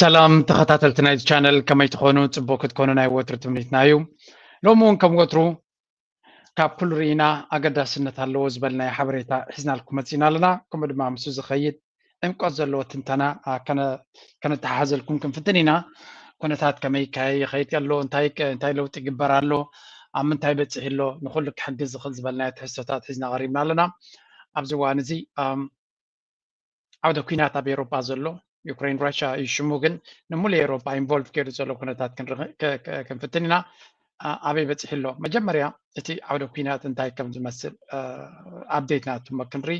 ሰላም ተኸታተልቲ ናይዚ ቻነል፣ ከመይ ትኾኑ? ጽቡቕ ክትኮኑ ናይ ወትሩ ትምኒትና እዩ። ሎሚ እውን ከም ወትሩ ካብ ኩሉ ርኢና ኣገዳስነት ኣለዎ ዝበልናዮ ሓበሬታ ሒዝናልኩም መጺና ኣለና። ከምኡ ድማ ምስኡ ዝኸይድ ዕምቆት ዘለዎ ትንተና ከነተሓሓዘልኩም ክንፍትን ኢና። ኩነታት ከመይ ይካየ ይኸይድ ኣሎ፣ እንታይ እንታይ ለውጢ ይግበር ኣሎ፣ ኣብ ምንታይ በጺሑ ኣሎ፣ ንኹሉ ክሕግዝ ዝኽእል ዝበልናዮ ትሕዝቶታት ሒዝና ቀሪብና ኣለና። ኣብዚ እዋን እዚ ዓውደ ኲናት ኣብ ኤውሮጳ ዘሎ ዩክሬን ራሽያ እዩ ሽሙ፣ ግን ንሙሉእ ኤውሮጳ ኢንቮልቭ ገይሩ ዘሎ ኩነታት ክንፍትን ኢና። ኣበይ በፂሑ ኣሎ? መጀመርያ እቲ ዓውደ ኲናት እንታይ ከም ዝመስል ኣፕዴት ናቱ ክንርኢ፣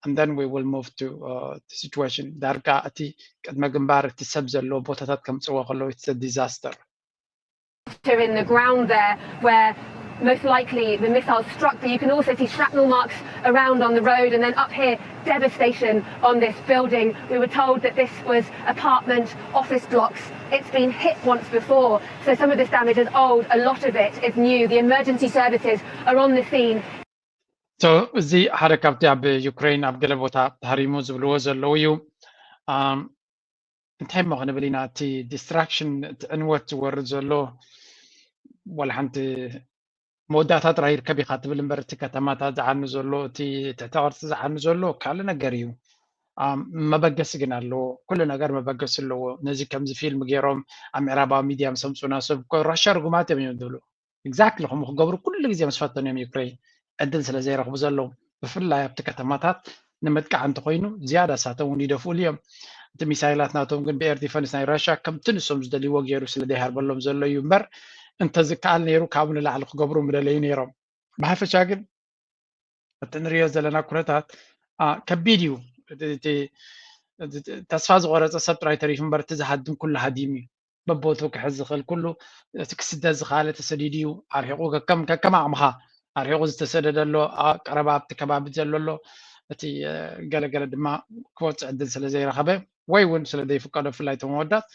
and then we will move to situation። ዳርጋ እቲ ቅድመ ግንባር እቲ ሰብ ዘለዎ ቦታታት ከምፅዎ ከለዉ it's a disaster። In the ground there, where most likely the missile struck, but you can also see shrapnel marks around on the road, and then up here, devastation on this building. We were told that this was apartment, office blocks. It's been hit once before, so some of this damage is old, a lot of it is new. The emergency services are on the scene. So እዚ ሓደ ካብቲ ኣብ ዩክሬን ኣብ ገለ ቦታ ተሃሪሙ ዝብልዎ ዘለዉ እዩ። እንታይ እሞ ክንብል ኢና? እቲ ዲስትራክሽን፣ እቲ ዕንወት ዝወርድ ዘሎ፣ ዋላ ሓንቲ መወዳእታ ጥራይ ይርከብ ኢኻ ትብል እምበር፣ እቲ ከተማታት ዝዓኑ ዘሎ፣ እቲ ትሕተ ቅርፂ ዝዓኑ ዘሎ ካልእ ነገር እዩ። መበገሲ ግን ኣለዎ። ኩሉ ነገር መበገሲ ኣለዎ። ነዚ ከምዚ ፊልም ገይሮም ኣብ ምዕራባዊ ሚድያ ምስ ኣምፁና፣ ሰብ እኮ ራሻ ርጉማት እዮም እዮም ዝብሉ። ኤግዛክትሊ ከምኡ ክገብሩ ኩሉ ግዜ ምስ ፈተኑ እዮም ዩክሬን ዕድል ስለ ዘይረኽቡ ዘለዉ። ብፍላይ ኣብቲ ከተማታት ንምጥቃዕ እንተኾይኑ ዝያዳ እሳቶም እውን ይደፍኡሉ እዮም። እቲ ሚሳይላት ናቶም ግን ብኤር ዲፈንስ ናይ ራሽያ ከምቲ ንሶም ዝደልይዎ ገይሩ ስለ ዘይሃርበሎም ዘሎ እዩ እምበር፣ እንተዝከኣል ነይሩ ካብኡ ንላዕሊ ክገብሩ ምደለዩ ነይሮም። ብሓፈሻ ግን እቲ ንሪኦ ዘለና ኩነታት ከቢድ እዩ። ተስፋ ዝቆረፀ ሰብ ጥራይ ተሪፉ እምበር እቲ ዝሃድም ኩሉ ሃዲም እዩ። በቦቱ ክሕዝ ዝኽእል ኩሉ እቲ ክስደድ ዝኸኣለ ተሰዲዱ እዩ። ኣርሒቑ ከከም ከከም ዓቕምኻ ኣርሒቑ ዝተሰደደ ኣሎ፣ ቀረባ ኣብቲ ከባቢ ዘሎ ኣሎ። እቲ ገለገለ ድማ ክወፅእ ዕድል ስለ ዘይረኸበ ወይ እውን ስለ ዘይፍቀዶ፣ ብፍላይ እቶም ኣወዳት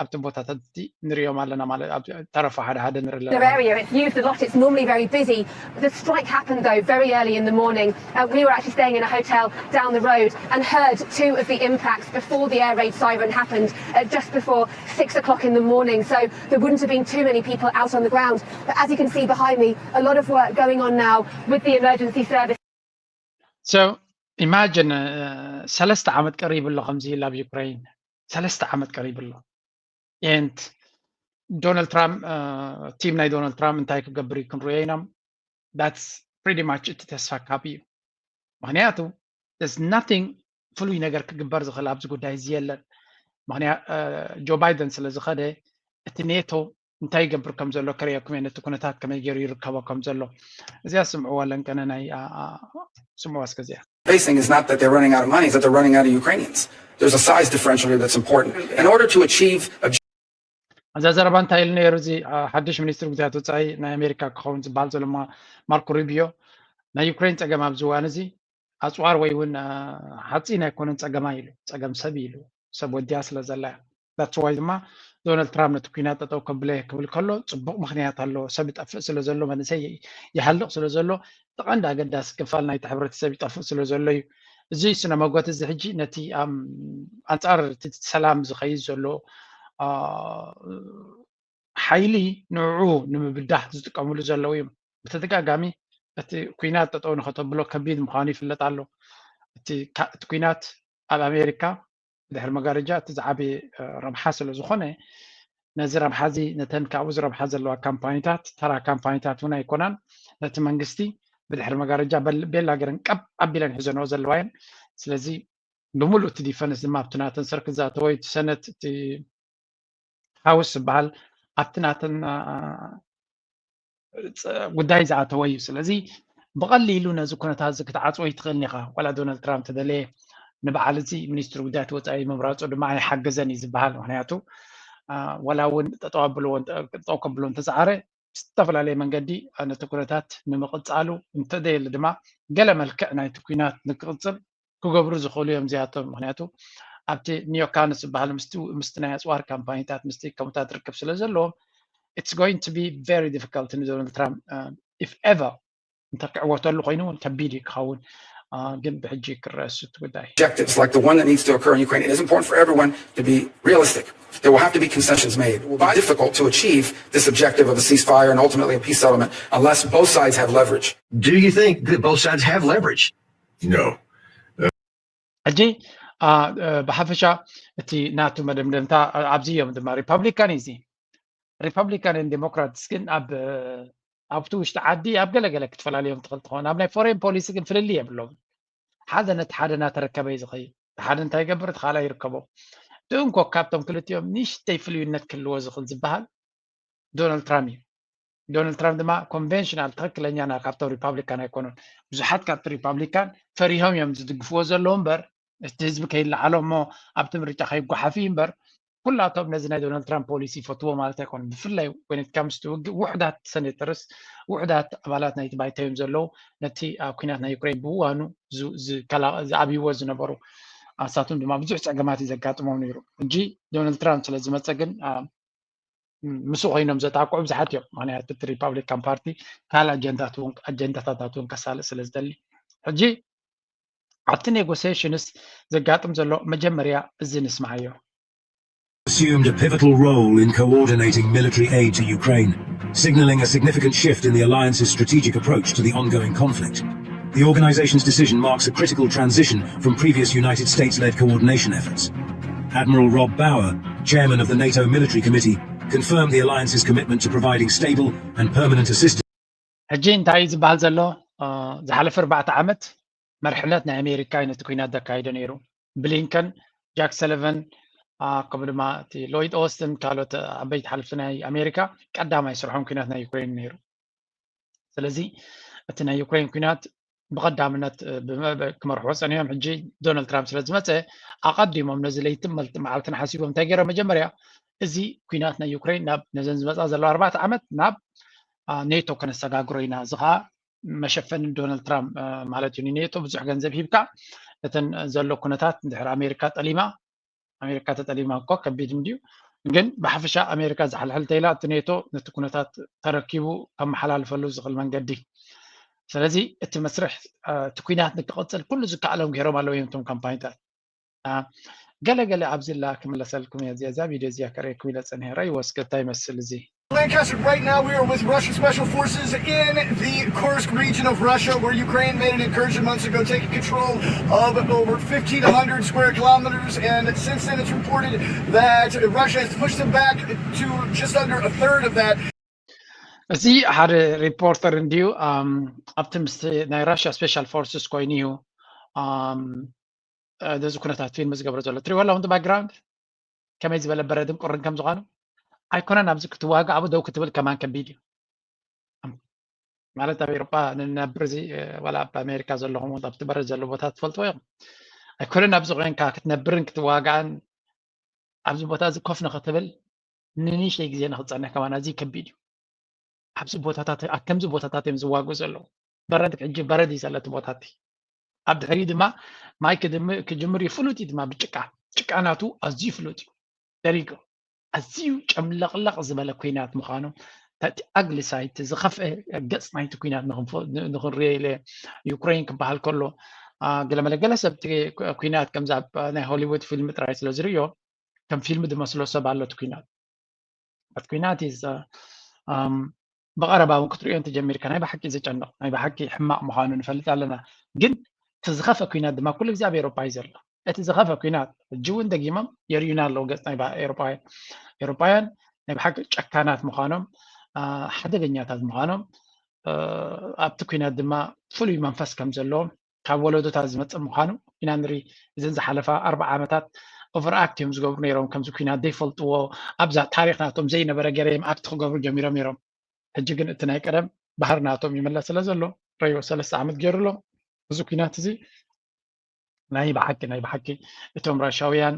ኣብቲ ቦታታት እቲ ንሪኦም ኣለና ማለት ኣብ ተረፎ ሓደ ሓደ ንርኢ ኣለና። Area. It's used a lot. It's normally very busy. The strike happened though very early in the morning. Uh, we were actually staying in a hotel down the road and heard two of the impacts before the air raid siren happened. Uh, just before six o'clock in the morning, so there wouldn't have been too many people out on the ground. But as you can see behind me, a lot of work going on now with the emergency service. So imagine ሰለስተ ዓመት ቀሪቡ ኣሎ ከምዚ ኢላ ኣብ ዩክሬን ሰለስተ ዓመት ቀሪቡ ኣሎ። And ዶናልድ ትራምፕ፣ ቲም ናይ ዶናልድ ትራምፕ እንታይ ክገብር እዩ ክንሪኦ ኢና። That's pretty much እቲ ተስፋ ካብ እዩ። ምክንያቱ there's nothing ፍሉይ ነገር ክግበር ዝኽእል ኣብዚ ጉዳይ እዚ የለን። ምክንያቱ ጆ ባይደን ስለ ዝኸደ እቲ ኔቶ እንታይ ይገብር ከም ዘሎ ከርእየኩም እየ፣ ነቲ ኩነታት ከመይ ገይሩ ይርከቦ ከም ዘሎ። እዚኣ ስምዕዋ ለንቀነ ናይ ስምዕዋ እስከ እዚኣ። Facing is not that they're running out of money, it's that they're running out of Ukrainians. There's a size differential here that's important. In order to achieve እዛ ዘረባ እንታይ ኢሉ ነይሩ? እዚ ሓድሽ ሚኒስትር ጉዳያት ወፃኢ ናይ ኣሜሪካ ክኸውን ዝበሃል ዘሎ ማርኮ ሩቢዮ፣ ናይ ዩክሬን ፀገም ኣብዚ እዋን እዚ ኣፅዋር ወይ እውን ሓፂን ኣይኮነን ፀገማ ኢሉ። ፀገም ሰብ ኢሉ፣ ሰብ ወዲያ ስለ ዘላ እያ። That's why ድማ ዶናልድ ትራምፕ ነቲ ኲናት ጠጠው ከብለ ክብል ከሎ ፅቡቕ ምክንያት ኣለዎ። ሰብ ይጠፍእ ስለ ዘሎ፣ መንእሰይ ይሃልቕ ስለ ዘሎ፣ እቲ ቀንዲ ኣገዳሲ ክፋል ናይቲ ሕብረተሰብ ይጠፍእ ስለ ዘሎ እዩ። እዚ ስነ መጎት እዚ ሕጂ ነቲ ኣንፃር እቲ ሰላም ዝኸይድ ዘሎ ሓይሊ ንዕኡ ንምብዳህ ዝጥቀምሉ ዘለዉ እዮም። ብተደጋጋሚ እቲ ኲናት ጠጠው ንኸተብሎ ከቢድ ምዃኑ ይፍለጥ ኣሎ። እቲ ኲናት ኣብ ኣሜሪካ ብድሕሪ መጋረጃ እቲ ዝዓበየ ረብሓ ስለ ዝኾነ፣ ነዚ ረብሓ እዚ ነተን ካብኡ ዝረብሓ ዘለዋ ካምፓኒታት፣ ተራ ካምፓኒታት እውን ኣይኮናን፣ ነቲ መንግስቲ ብድሕሪ መጋረጃ ቤላ ገረን ቀብ ኣቢለን ሒዘንኦ ዘለዋ እየን። ስለዚ ብምሉእ እቲ ዲፈንስ ድማ ኣብቲ ናተን ሰርክል ዝኣተወ እዩ። እቲ ሰነት፣ እቲ ሃውስ ዝበሃል ኣብቲ ናተን ጉዳይ ዝኣተወ እዩ። ስለዚ ብቐሊሉ ነዚ ኩነታት እዚ ክትዓፅዎ ይትኽእልን ኢኻ። ዋላ ዶናልድ ትራምፕ ተደለየ ንበዓል እዚ ሚኒስትሪ ጉዳያት ወፃኢ ምምራፁ ድማ ኣይሓገዘን እዩ ዝበሃል። ምክንያቱ ዋላ እውን ጠጠው ኣብልዎ፣ ጠጠው ከብልዎ እንተፀዓረ ብዝተፈላለየ መንገዲ ነቲ ኩነታት ንምቕፃሉ እንተደየለ ድማ ገለ መልክዕ ናይቲ ኲናት ንክቕፅል ክገብሩ ዝኽእሉ እዮም እዚኣቶም። ምክንያቱ ኣብቲ ኒዮካንስ ዝበሃል ምስቲ ናይ ኣፅዋር ካምፓኒታት ምስቲ ከምኡታት ርክብ ስለ ዘለዎም it's going to be very difficult ንዶናልድ ትራምፕ if ever እንተ ክዕወተሉ ኮይኑ እውን ከቢድ እዩ ክኸውን። ግን ብሕጂ ክረእሱ እቲ ጉዳይ objectives like the one that needs to occur in Ukraine. It is important for everyone to be realistic. There will have to be concessions made. It will be difficult to achieve this objective of a ceasefire and ultimately a peace settlement unless both sides have leverage. Do you think that both sides have leverage? No. ሕጂ ብሓፈሻ እቲ ናቱ መደምደምታ ኣብዚ እዮም ድማ ሪፓብሊካን እዚ ሪፓብሊካንን ዴሞክራትስ ግን ኣብ ኣብቲ ውሽጢ ዓዲ ኣብ ገለገለ ክትፈላለዮም ትኽእል ትኸውን ኣብ ናይ ፎሬን ፖሊሲ ግን ፍልልይ የብሎም ሓደ ነቲ ሓደ እናተረከበ እዩ ዝኸይድ ሓደ እንታይ ይገብር እቲ ካልኣይ ይርከቦ እቲ እንኮ ካብቶም ክልቲኦም ንእሽተይ ፍልዩነት ክህልዎ ዝኽእል ዝበሃል ዶናልድ ትራምፕ እዩ ዶናልድ ትራምፕ ድማ ኮንቨንሽናል ትኽክለኛ ና ካብቶም ሪፓብሊካን ኣይኮኑን ብዙሓት ካብቲ ሪፓብሊካን ፈሪሆም እዮም ዝድግፍዎ ዘለዉ እምበር እቲ ህዝቢ ከይለዓሎ እሞ ኣብቲ ምርጫ ከይጓሓፍ እዩ እምበር ኩላቶም ነዚ ናይ ዶናልድ ትራምፕ ፖሊሲ ይፈትዎ ማለት ኣይኮኑን ብፍላይ when it comes to ውግእ ውሕዳት ሰኔተርስ ውሕዳት ኣባላት ናይቲ ባይታ እዮም ዘለዉ ነቲ ኣብ ኩናት ናይ ዩክሬን ብእዋኑ ዝኣብይዎ ዝነበሩ ኣሳቱን ድማ ብዙሕ ፀገማት እዩ ዘጋጥሞም ነይሩ ሕጂ ዶናልድ ትራምፕ ስለ ዝመፀ ግን ምስ ኮይኖም ዘጣቅዑ ብዙሓት እዮም ምክንያቱ እቲ ሪፓብሊካን ፓርቲ ካልእ ኣጀንዳታት እውን ከሳልጥ ስለ ዝደሊ ሕጂ ኣብቲ ኔጎሲሽንስ ዘጋጥም ዘሎ መጀመርያ እዚ ንስማዓዮ assumed a pivotal role in coordinating military aid to Ukraine, signaling a significant shift in the alliance's strategic approach to the ongoing conflict. The organization's decision marks a critical transition from previous United States led coordination efforts. Admiral Rob Bauer, chairman of the NATO Military Committee, confirmed the alliance's commitment to providing stable and permanent assistance. ሕጂ እንታይ እዩ ዝበሃል ዘሎ ዝሓለፈ ኣርባዕተ ዓመት መርሕነት ናይ ኣሜሪካ እዩ ነቲ ኩናት ዘካይዶ ነይሩ ብሊንከን ጃክ ሰለቨን ከምኡ ድማ እቲ ሎይድ ኦስትን ካልኦት ዓበይቲ ሓለፍቲ ናይ ኣሜሪካ ቀዳማይ ስርሖም ኩናት ናይ ዩክሬን ነይሩ ስለዚ እቲ ናይ ዩክሬን ኩናት ብቐዳምነት ክመርሕዎ ፀኒሖም ሕጂ ዶናልድ ትራምፕ ስለ ዝመፀ ኣቐዲሞም ነዚ ለይትን መዓልትን ሓሲቦም እንታይ ገይሮም መጀመርያ እዚ ኩናት ናይ ዩክሬን ናብ ነዘን ዝመፃ ዘለዋ ኣርባዕተ ዓመት ናብ ኔቶ ከነሰጋግሮ ኢና እዚ ከዓ መሸፈኒ ዶናልድ ትራምፕ ማለት እዩ ንኔቶ ብዙሕ ገንዘብ ሂብካ እተን ዘሎ ኩነታት እንድሕር ኣሜሪካ ጠሊማ ኣሜሪካ ተጠሊማ እኮ ከቢድ እንድዩ ግን ብሓፈሻ ኣሜሪካ ዝሓልሕል ተይላ እቲ ኔቶ ነቲ ኩነታት ተረኪቡ ከመሓላልፈሉ ዝኽእል መንገዲ ስለዚ እቲ መስርሕ እቲ ኩናት ንክቕፅል ኩሉ ዝከኣሎም ገይሮም ኣለዉ እዮም እቶም ካምፓኒታት ገለ ገለ ኣብዚ ላ ክምለሰልኩም እየ እዚኣ እዛ ቪድዮ እዚኣ ከርእየኩም ኢለ ፀኒሐ ረይ ወስከ እንታይ ይመስል እዚ Lancaster, right now we are with Russian special forces in the Kursk region of Russia, where Ukraine made an incursion months ago, taking control of over fifteen hundred square kilometers. And since then, it's reported that Russia has pushed them back to just under a third of that. እዚ ሓደ ሪፖርተር እንድዩ ኣብቲ ምስ ናይ ራሽያ ስፔሻል ፎርስስ ኮይኑ እዩ ነዚ ኩነታት ፊልም ዝገብሮ ዘሎ ትሪእዎ ኣለኹም ባክግራውንድ ከመይ ዝበለ በረድን ቁርን ከም ዝኾኑ ኣይኮነን ኣብዚ ክትዋጋእ ኣብ ደው ክትብል ከማን ከቢድ እዩ ማለት ኣብ ኤሮጳ ንነብር እዚ ዋላ ኣብ ኣሜሪካ ዘለኹም ኣብቲ በረድ ዘሎ ቦታ ትፈልጥዎ ኢኹም ኣይኮነን ኣብዚ ኮይንካ ክትነብርን ክትዋጋእን ኣብዚ ቦታ እዚ ኮፍ ንክትብል ንንሽተይ ግዜ ንክትፀንሕ ከማን ኣዝዩ ከቢድ እዩ ኣብዚ ቦታታት ኣብ ከምዚ ቦታታት እዮም ዝዋጉ ዘለዉ በረድ ሕጂ በረድ እዩ ዘለቲ ቦታቲ ኣብ ድሕሪ ድማ ማይ ክጅምር እዩ ፍሉጥ እዩ ድማ ብጭቃ ጭቃ ናቱ ኣዝዩ ፍሉጥ እዩ ደሪጎ ኣዝዩ ጨምለቕለቕ ዝበለ ኩናት ምዃኑ እቲ ኣግሊ ሳይት ዝኸፍአ ገፅ ናይቲ ኩናት ንኽንሪኦ ኢለ ዩክሬን ክበሃል ከሎ ገለመለገለ ሰብ ኩናት ከምዚ ኣብ ናይ ሆሊውድ ፊልም ጥራይ ስለ ዝርእዮ ከም ፊልም ዝመስሎ ሰብ ኣሎ እቲ ኩናት እቲ ኩናት ብቐረባ እውን ክትሪኦ እንተጀሚርካ ናይ ብሓቂ ዘጨንቕ ናይ ብሓቂ ሕማቕ ምዃኑ ንፈልጥ ኣለና ግን እቲ ዝኸፈ ኩናት ድማ ኩሉ ግዜ ኣብ ኤሮፓ እዩ ዘሎ እቲ ዝኸፈ ኩናት ሕጂ እውን ደጊሞም የርእዩና ኣለዉ ገፅ ናይ ኤሮፓውያን ኤሮፓውያን ናይ ብሓቂ ጨካናት ምዃኖም ሓደገኛታት ምዃኖም ኣብቲ ኩናት ድማ ፍሉይ መንፈስ ከም ዘለዎም ካብ ወለዶታት ዝመፅእ ምዃኑ ኢና ንርኢ እዘን ዝሓለፋ ኣርባዓ ዓመታት ኦቨርኣክት እዮም ዝገብሩ ነይሮም ከምዚ ኩናት ዘይፈልጥዎ ኣብዛ ታሪክ ናቶም ዘይነበረ ገይረ እዮም ኣክት ክገብሩ ጀሚሮም ነይሮም ሕጂ ግን እቲ ናይ ቀደም ባህሪ ናቶም ይምለስ ስለ ዘሎ ረዮ ሰለስተ ዓመት ገይሩ ኣሎ እዚ ኩናት እዚ ናይ ብሓቂ ናይ ብሓቂ እቶም ራሻውያን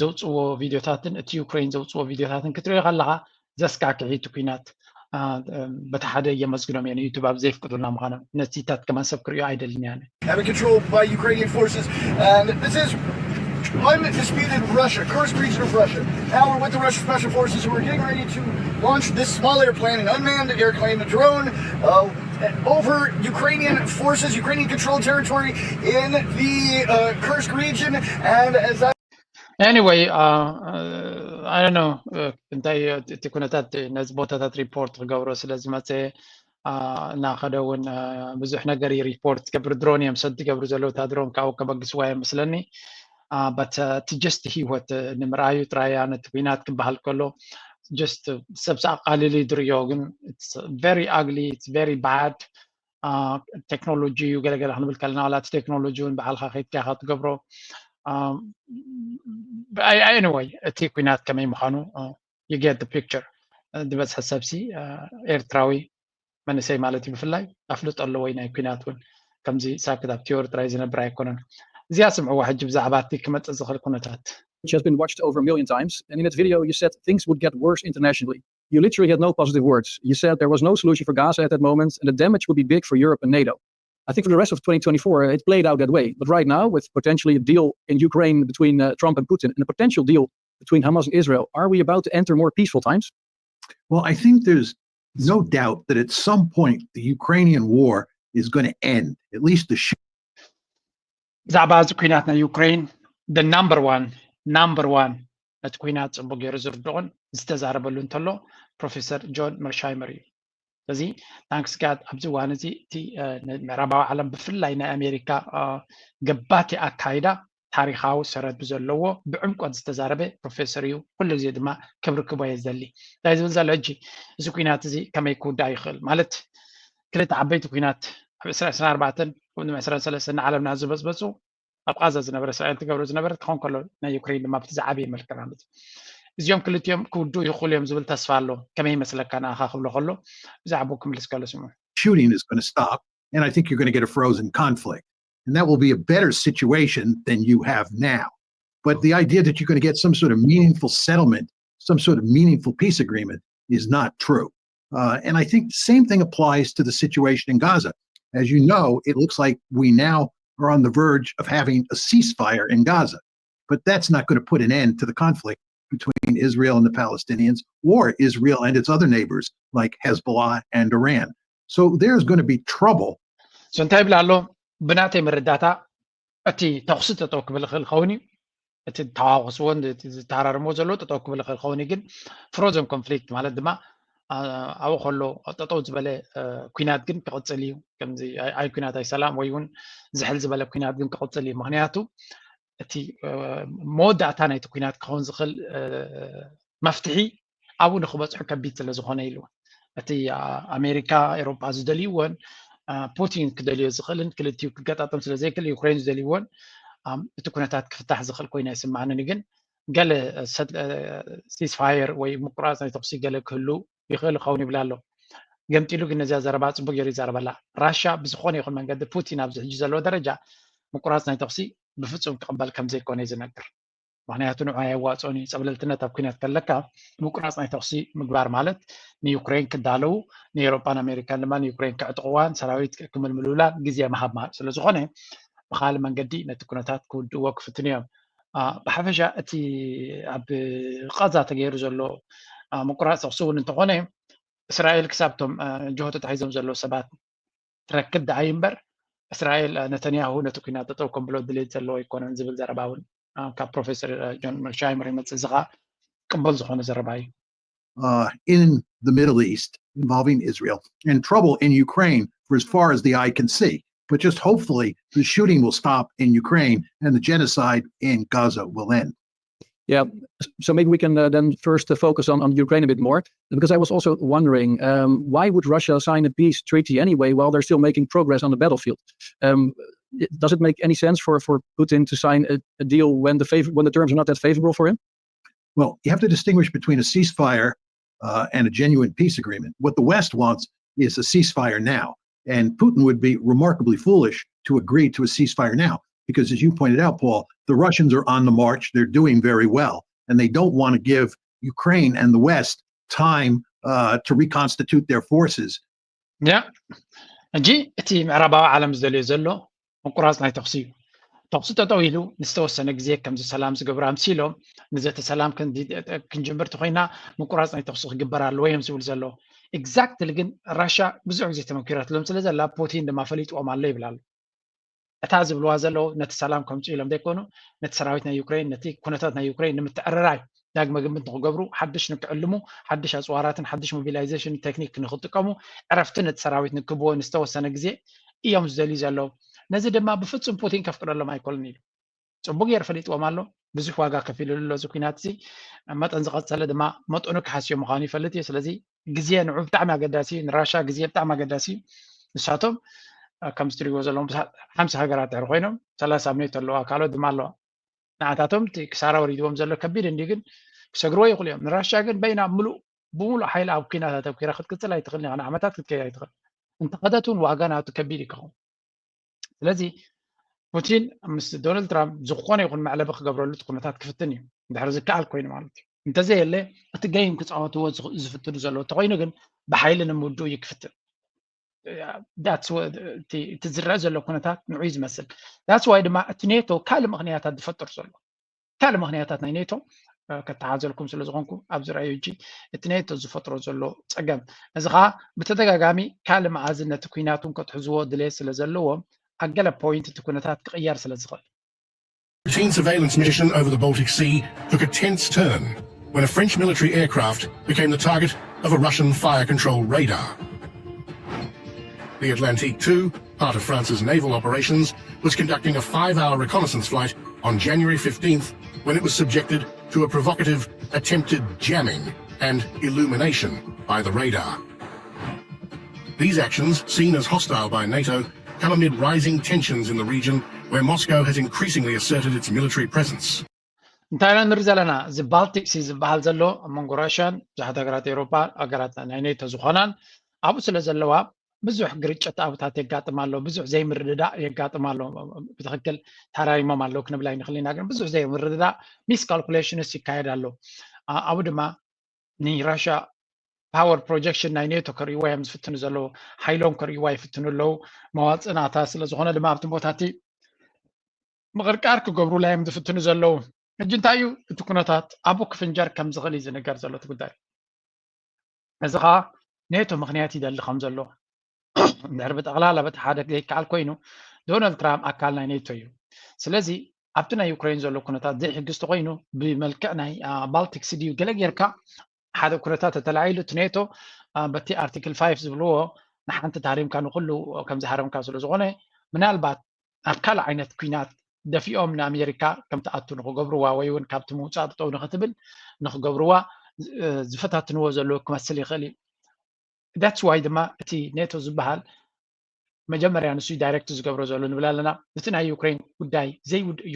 ዘውፅዎ ቪድዮታትን እቲ ዩክሬን ዘውፅዎ ቪድዮታትን ክትሪኦ ከለካ ዘስካክዒ እቲ ኩናት በቲ ሓደ የመስግኖም እየ ንዩቱብ ኣብ ዘይፍቅዱልና ምዃኖም ነዚታት ከማን ሰብ ክሪኦ ኣይደልን እያ Having control by Ukrainian forces, and this is undisputed Russia, Kursk region of Russia. Now we're with the Russian Special Forces who are getting ready to launch this small airplane, an unmanned airplane, a drone. Uh, over Ukrainian forces, Ukrainian controlled territory in the uh, Kursk region. And as I Anyway, uh, uh, I don't know uh, እንታይ እቲ ኩነታት ነዚ ቦታታት ሪፖርት ክገብሮ ስለ ዝመፀ እናኸደ እውን ብዙሕ ነገር ሪፖርት ትገብር ድሮን እዮም ሰድ ትገብሩ ዘለዉ እታ ድሮን ካብኡ ከበግስዋ እዮም መስለኒ but እቲ just ህይወት ንምርኣዩ ጥራያ ነቲ ኩናት ክበሃል ከሎ just ሰብ ኣቃሊሉ ድርዮ ግን very ugly very bad ቴክኖሎጂ እዩ ገለገለ ክንብል ከለና ዋላ እቲ ቴክኖሎጂ እውን በዓልካ ከይድካ ኢካ ትገብሮ anyway እቲ ኩናት ከመይ ምዃኑ you get the picture ዝበዝሐ ሰብሲ ኤርትራዊ መንእሰይ ማለት እዩ ብፍላይ ኣፍልጦ ኣለዎ ናይ ኩናት እውን ከምዚ ሳክት ኣብ ቲዮሪ ጥራይ ዝነብር ኣይኮነን እዚኣ ስምዕዋ ሕጂ ብዛዕባ እቲ ክመፅእ ዝኽእል ኩነታት which has been watched over a million times. And in that video, you said things would get worse internationally. You literally had no positive words. You said there was no solution for Gaza at that moment and the damage would be big for Europe and NATO. I think for the rest of twenty twenty-four, it played out that way. But right now, with potentially a deal in Ukraine between uh, Trump and Putin and a potential deal between Hamas and Israel, are we about to enter more peaceful times? Well, I think there's no doubt that at some point the Ukrainian war is going to end, at least the ብዛዕባ እዚ ኩናት ናይ ዩክሬን the number one number one ነቲ ኩናት ፅቡቅ ገይሩ ዝርድኦን ዝተዛረበሉ እንተሎ ፕሮፌሰር ጆን መርሻይመር እዩ እዚ thanks God ኣብዚ እዋን እዚ እቲ ምዕራባዊ ዓለም ብፍላይ ናይ ኣሜሪካ ገባቲ ኣካይዳ ታሪካዊ ሰረት ብዘለዎ ብዕምቆት ዝተዛረበ ፕሮፌሰር እዩ ኩሉ ግዜ ድማ ክብርክቦ እየ ዝደሊ እንታይ ዝብል ዘሎ ሕጂ እዚ ኩናት እዚ ከመይ ክውዳእ ይኽእል ማለት ክልተ ዓበይቲ ኩናት ኣብ ዕስራ ዕስራ ኣርባዕተን ከምኡ ዕስራ ሰለስተ ንዓለምና ዝበፅበፁ ኣብ ቃዛ ዝነበረ እስራኤል ትገብሮ ዝነበረት ክኾን ከሎ ናይ ዩክሬን ድማ ብቲ ዝዓበየ መልክዕ ማለት እዩ እዚኦም ክልቲኦም ክውድኡ ይኽእሉ እዮም ዝብል ተስፋ ኣሎ ከመይ ይመስለካ ንኣኻ ክብሎ ከሎ ብዛዕባኡ ክምልስ ከሎ ስምዑ shooting is going to stop and I think you're going to get a frozen conflict and that will be a better situation than you have now but the idea that you're going to get some sort of meaningful settlement some sort of meaningful peace agreement is not true uh, and I think the same thing applies to the situation in Gaza as you know it looks like we now are on the verge of having a ceasefire in Gaza but that's not going to put an end to the conflict between Israel and the Palestinians or Israel and its other neighbors like Hezbollah and Iran. So there's going to be trouble. So እንታይ ይብል ኣሎ ብናተይ መረዳታ እቲ ተኩሲ ጠጠው ክብል ይኽእል ኸውን እዩ እቲ ተዋቁስዎን ዝተሃራርሞ ዘሎ ጠጠው ክብል ይኽእል ኸውን ግን frozen conflict ማለት ድማ ኣብኡ ከሎ ጠጠው ዝበለ ኩናት ግን ክቕፅል እዩ ከምዚ ኣይ ኩናት ኣይ ሰላም ወይ እውን ዝሕል ዝበለ ኩናት ግን ክቕፅል እዩ ምክንያቱ እቲ መወዳእታ ናይቲ ኩናት ክኸውን ዝኽእል መፍትሒ ኣብኡ ንክበፅሑ ከቢድ ስለ ዝኾነ ኢሉ እቲ ኣሜሪካ ኤሮፓ ዝደልይዎን ፑቲን ክደልዮ ዝኽእልን ክልቲኡ ክገጣጠም ስለ ዘይክእል ዩክሬን ዝደልይዎን እቲ ኩነታት ክፍታሕ ዝኽእል ኮይና ይስማዕንን ግን ገለ ሲስፋየር ወይ ምቁራፅ ናይ ተኩሲ ገለ ክህሉ ይኽእል ይኸውን ይብል ኣሎ ገምጢሉ ግን ነዚኣ ዘረባ ፅቡቅ ገይሩ ይዛረበላ ራሻ ብዝኾነ ይኹን መንገዲ ፑቲን ኣብዚ ሕጂ ዘለዎ ደረጃ ምቁራፅ ናይ ተኩሲ ብፍፁም ክቕበል ከም ዘይኮነ እዩ ዝነግር ምክንያቱ ንዑ ኣየዋፅኦን እዩ ፀብለልትነት ኣብ ኩናት ከለካ ምቁራፅ ናይ ተኩሲ ምግባር ማለት ንዩክሬን ክዳለዉ ንኤሮፓን ኣሜሪካን ድማ ንዩክሬን ክዕጥቕዋን ሰራዊት ክምልምሉላን ግዜ ምሃብ ማለት ስለዝኾነ ብካልእ መንገዲ ነቲ ኩነታት ክውድእዎ ክፍትኑ እዮም ብሓፈሻ እቲ ኣብ ቃዛ ተገይሩ ዘሎ ምቁራፅ ተኩሲ እውን እንተኾነ እስራኤል ክሳብ ቶም ጅሆ ተታሒዞም ዘለዉ ሰባት ትረክብ ደኣይ እምበር እስራኤል ነተንያሁ ነቲ ኩናት ጠጠው ከም ብሎ ድሌት ዘለዎ ኣይኮነን ዝብል ዘረባ እውን ካብ ፕሮፌሰር ጆን መርሻይመር ይመፅእ እዚ ከዓ ቅበል ዝኾነ ዘረባ እዩ uh, in the Middle East involving Israel and trouble in Ukraine for as far as the eye can see. But just hopefully the shooting will stop in Ukraine and the genocide in Gaza will end. Yeah, so maybe we can uh, then first uh, focus on, on Ukraine a bit more, because I was also wondering um, why would Russia sign a peace treaty anyway while they're still making progress on the battlefield? Um, does it make any sense for, for Putin to sign a, a deal when the favor, when the terms are not that favorable for him? Well, you have to distinguish between a ceasefire uh, and a genuine peace agreement. What the West wants is a ceasefire now. And Putin would be remarkably foolish to agree to a ceasefire now, because as you pointed out, Paul, the Russians are on the march. They're doing very well. And they don't want to give Ukraine and the West time uh, to reconstitute their forces. ሕጂ እቲ ምዕራባዊ ዓለም ዝደልዮ ዘሎ ምቁራፅ ናይ ተኩሲ እዩ ተኩሲ ጠጠው ኢሉ ንዝተወሰነ ግዜ ከምዚ ሰላም ዝገብሩ ኣምሲሎም ንዘተ ሰላም ክንጅምር ተኮይና ምቁራፅ ናይ ተኩሲ ክግበር ኣለዎ እዮም ዝብል ዘሎ exactly ግን ራሽያ ብዙሕ ግዜ ተመኪራትሎም ስለ ዘላ ፑቲን ድማ ፈሊጥዎም ኣሎ ይብል ኣሎ። እታ ዝብልዋ ዘለዉ ነቲ ሰላም ከምፅኡ ኢሎም ዘይኮኑ ነቲ ሰራዊት ናይ ዩክሬን ነቲ ኩነታት ናይ ዩክሬን ንምትዕርራይ ዳግመ ግምት ንክገብሩ ሓድሽ ንክዕልሙ ሓድሽ ኣፅዋራትን ሓድሽ ሞቢላይዜሽን ቴክኒክ ንክጥቀሙ ዕረፍቲ ነቲ ሰራዊት ንክብዎ ንዝተወሰነ ግዜ እዮም ዝደልዩ ዘለዉ። ነዚ ድማ ብፍፁም ፑቲን ከፍቅደሎም ኣይኮልን ኢሉ። ፅቡቅ ገይሩ ፈሊጥዎም ኣሎ። ብዙሕ ዋጋ ከፊሉሉ ኣሎ እዚ ኩናት እዚ። መጠን ዝቐፀለ ድማ መጠኑ ክሓስዮ ምዃኑ ይፈልጥ እዩ። ስለዚ ግዜ ንዑ ብጣዕሚ ኣገዳሲ እዩ። ንራሻ ግዜ ብጣዕሚ ኣገዳሲ እዩ። ንሳቶም ከምዚ ትሪእዎ ዘለዎም ሓምሳ ሃገራት ድሕሪ ኮይኖም ሰላሳ ኣብ ኔቶ ኣለዋ፣ ካልኦት ድማ ኣለዋ። ንዓታቶም እቲ ክሳራ ወሪድዎም ዘሎ ከቢድ እንዲ ግን ክሰግርዎ ይኽእሉ እዮም። ንራሻ ግን በይና ምሉእ ብምሉእ ሓይሊ ኣብ ኩናት ኣተኪራ ክትቅፅል ኣይትኽእልን ኢኻ። ንዓመታት ክትከይድ ኣይትኽእል። እንተኸደት እውን ዋጋ ናቱ ከቢድ እዩ ክኸውን። ስለዚ ፑቲን ምስ ዶናልድ ትራምፕ ዝኾነ ይኹን መዕለቢ ክገብረሉ እቲ ኩነታት ክፍትን እዩ፣ ድሕሪ ዝከኣል ኮይኑ ማለት እዩ። እንተዘየለ እቲ ገይም ክፃወትዎ ዝፍትኑ ዘለዉ እንተኮይኑ ግን ብሓይሊ ንምውድኡ እዩ ክፍትን። እቲ ዝረአ ዘሎ ኩነታት ንዑ ዝመስል። ዳትስ ዋይ ድማ እቲ ኔቶ ካልእ ምክንያታት ዝፈጥር ዘሎ ካልእ ምክንያታት ናይ ኔቶ ከተሓዘልኩም ስለ ዝኾንኩ ኣብዚ ረኣዩ እጂ እቲ ኔቶ ዝፈጥሮ ዘሎ ፀገም እዚ ከዓ ብተደጋጋሚ ካልእ መኣዝን ነቲ ኩናቱን ከትሕዝዎ ድሌት ስለ ዘለዎም ኣብ ገለ ፖይንት እቲ ኩነታት ክቕየር ስለ ዝኽእል። Routine surveillance mission over the Baltic Sea took a tense turn when a French military aircraft became the target of a Russian fire control radar. The Atlantique two, part of France's naval operations, was conducting a five hour reconnaissance flight on January fifteenth when it was subjected to a provocative attempted jamming and illumination by the radar. These actions, seen as hostile by NATO, come amid rising tensions in the region where Moscow has increasingly asserted its military presence. እንታይ ኢና ንርኢ ዘለና? እዚ ባልቲክ ሲ ዝበሃል ዘሎ ኣብ መንጎ ራሽያን ብዙሓት ሃገራት ኤውሮፓ ሃገራት ናይ ኔቶ ዝኾናን ኣብኡ ስለ ዘለዋ ብዙሕ ግርጭት ኣብታት የጋጥም ኣሎ፣ ብዙሕ ዘይምርድዳእ የጋጥም ኣሎ። ብትክክል ተራሪሞም ኣለዉ ክንብል ኣይንኽእል ኢና፣ ግን ብዙሕ ዘይምርድዳእ ሚስ ካልኩሌሽንስ ይካየድ ኣሎ። ኣብኡ ድማ ንራሽያ ፓወር ፕሮጀክሽን ናይ ኔቶ ክርእይዋ እዮም ዝፍትኑ ዘለዉ፣ ሓይሎም ክርእይዋ ይፍትኑ ኣለዉ። መዋፅእ ናታ ስለ ዝኾነ ድማ ኣብቲ ቦታ እቲ ምቕርቃር ክገብሩላ እዮም ዝፍትኑ ዘለዉ። ሕጂ እንታይ እዩ እቲ ኩነታት ኣብኡ ክፍንጀር ከም ዝኽእል እዩ ዝንገር ዘሎ እቲ ጉዳይ። እዚ ከዓ ኔቶ ምኽንያት ይደሊ ከም ዘሎ እንድሕር ብጠቕላላ በቲ ሓደ ዘይከኣል ኮይኑ ዶናልድ ትራምፕ ኣካል ናይ ኔቶ እዩ። ስለዚ ኣብቲ ናይ ዩክሬን ዘሎ ኩነታት ዘይሕግዝ ተኮይኑ ብመልክዕ ናይ ባልቲክ ሲ ድዩ ገለ ጌርካ ሓደ ኩነታት ተተላዒሉ እቲ ኔቶ በቲ ኣርቲክል ፋይቭ ዝብልዎ ንሓንቲ ተሃሪምካ ንኩሉ ከም ዝሃረምካ ስለ ዝኾነ ምናልባት ናብ ካልእ ዓይነት ኩናት ደፊኦም ንኣሜሪካ ከም ትኣቱ ንክገብርዋ ወይ እውን ካብቲ ምውፃእ ጠጠው ንክትብል ንክገብርዋ ዝፈታትንዎ ዘለዉ ክመስል ይኽእል እዩ። ዳትስ ዋይ ድማ እቲ ኔቶ ዝበሃል መጀመርያ ንሱ ዳይሬክት ዝገብሮ ዘሎ ንብል ኣለና። እቲ ናይ ዩክሬን ጉዳይ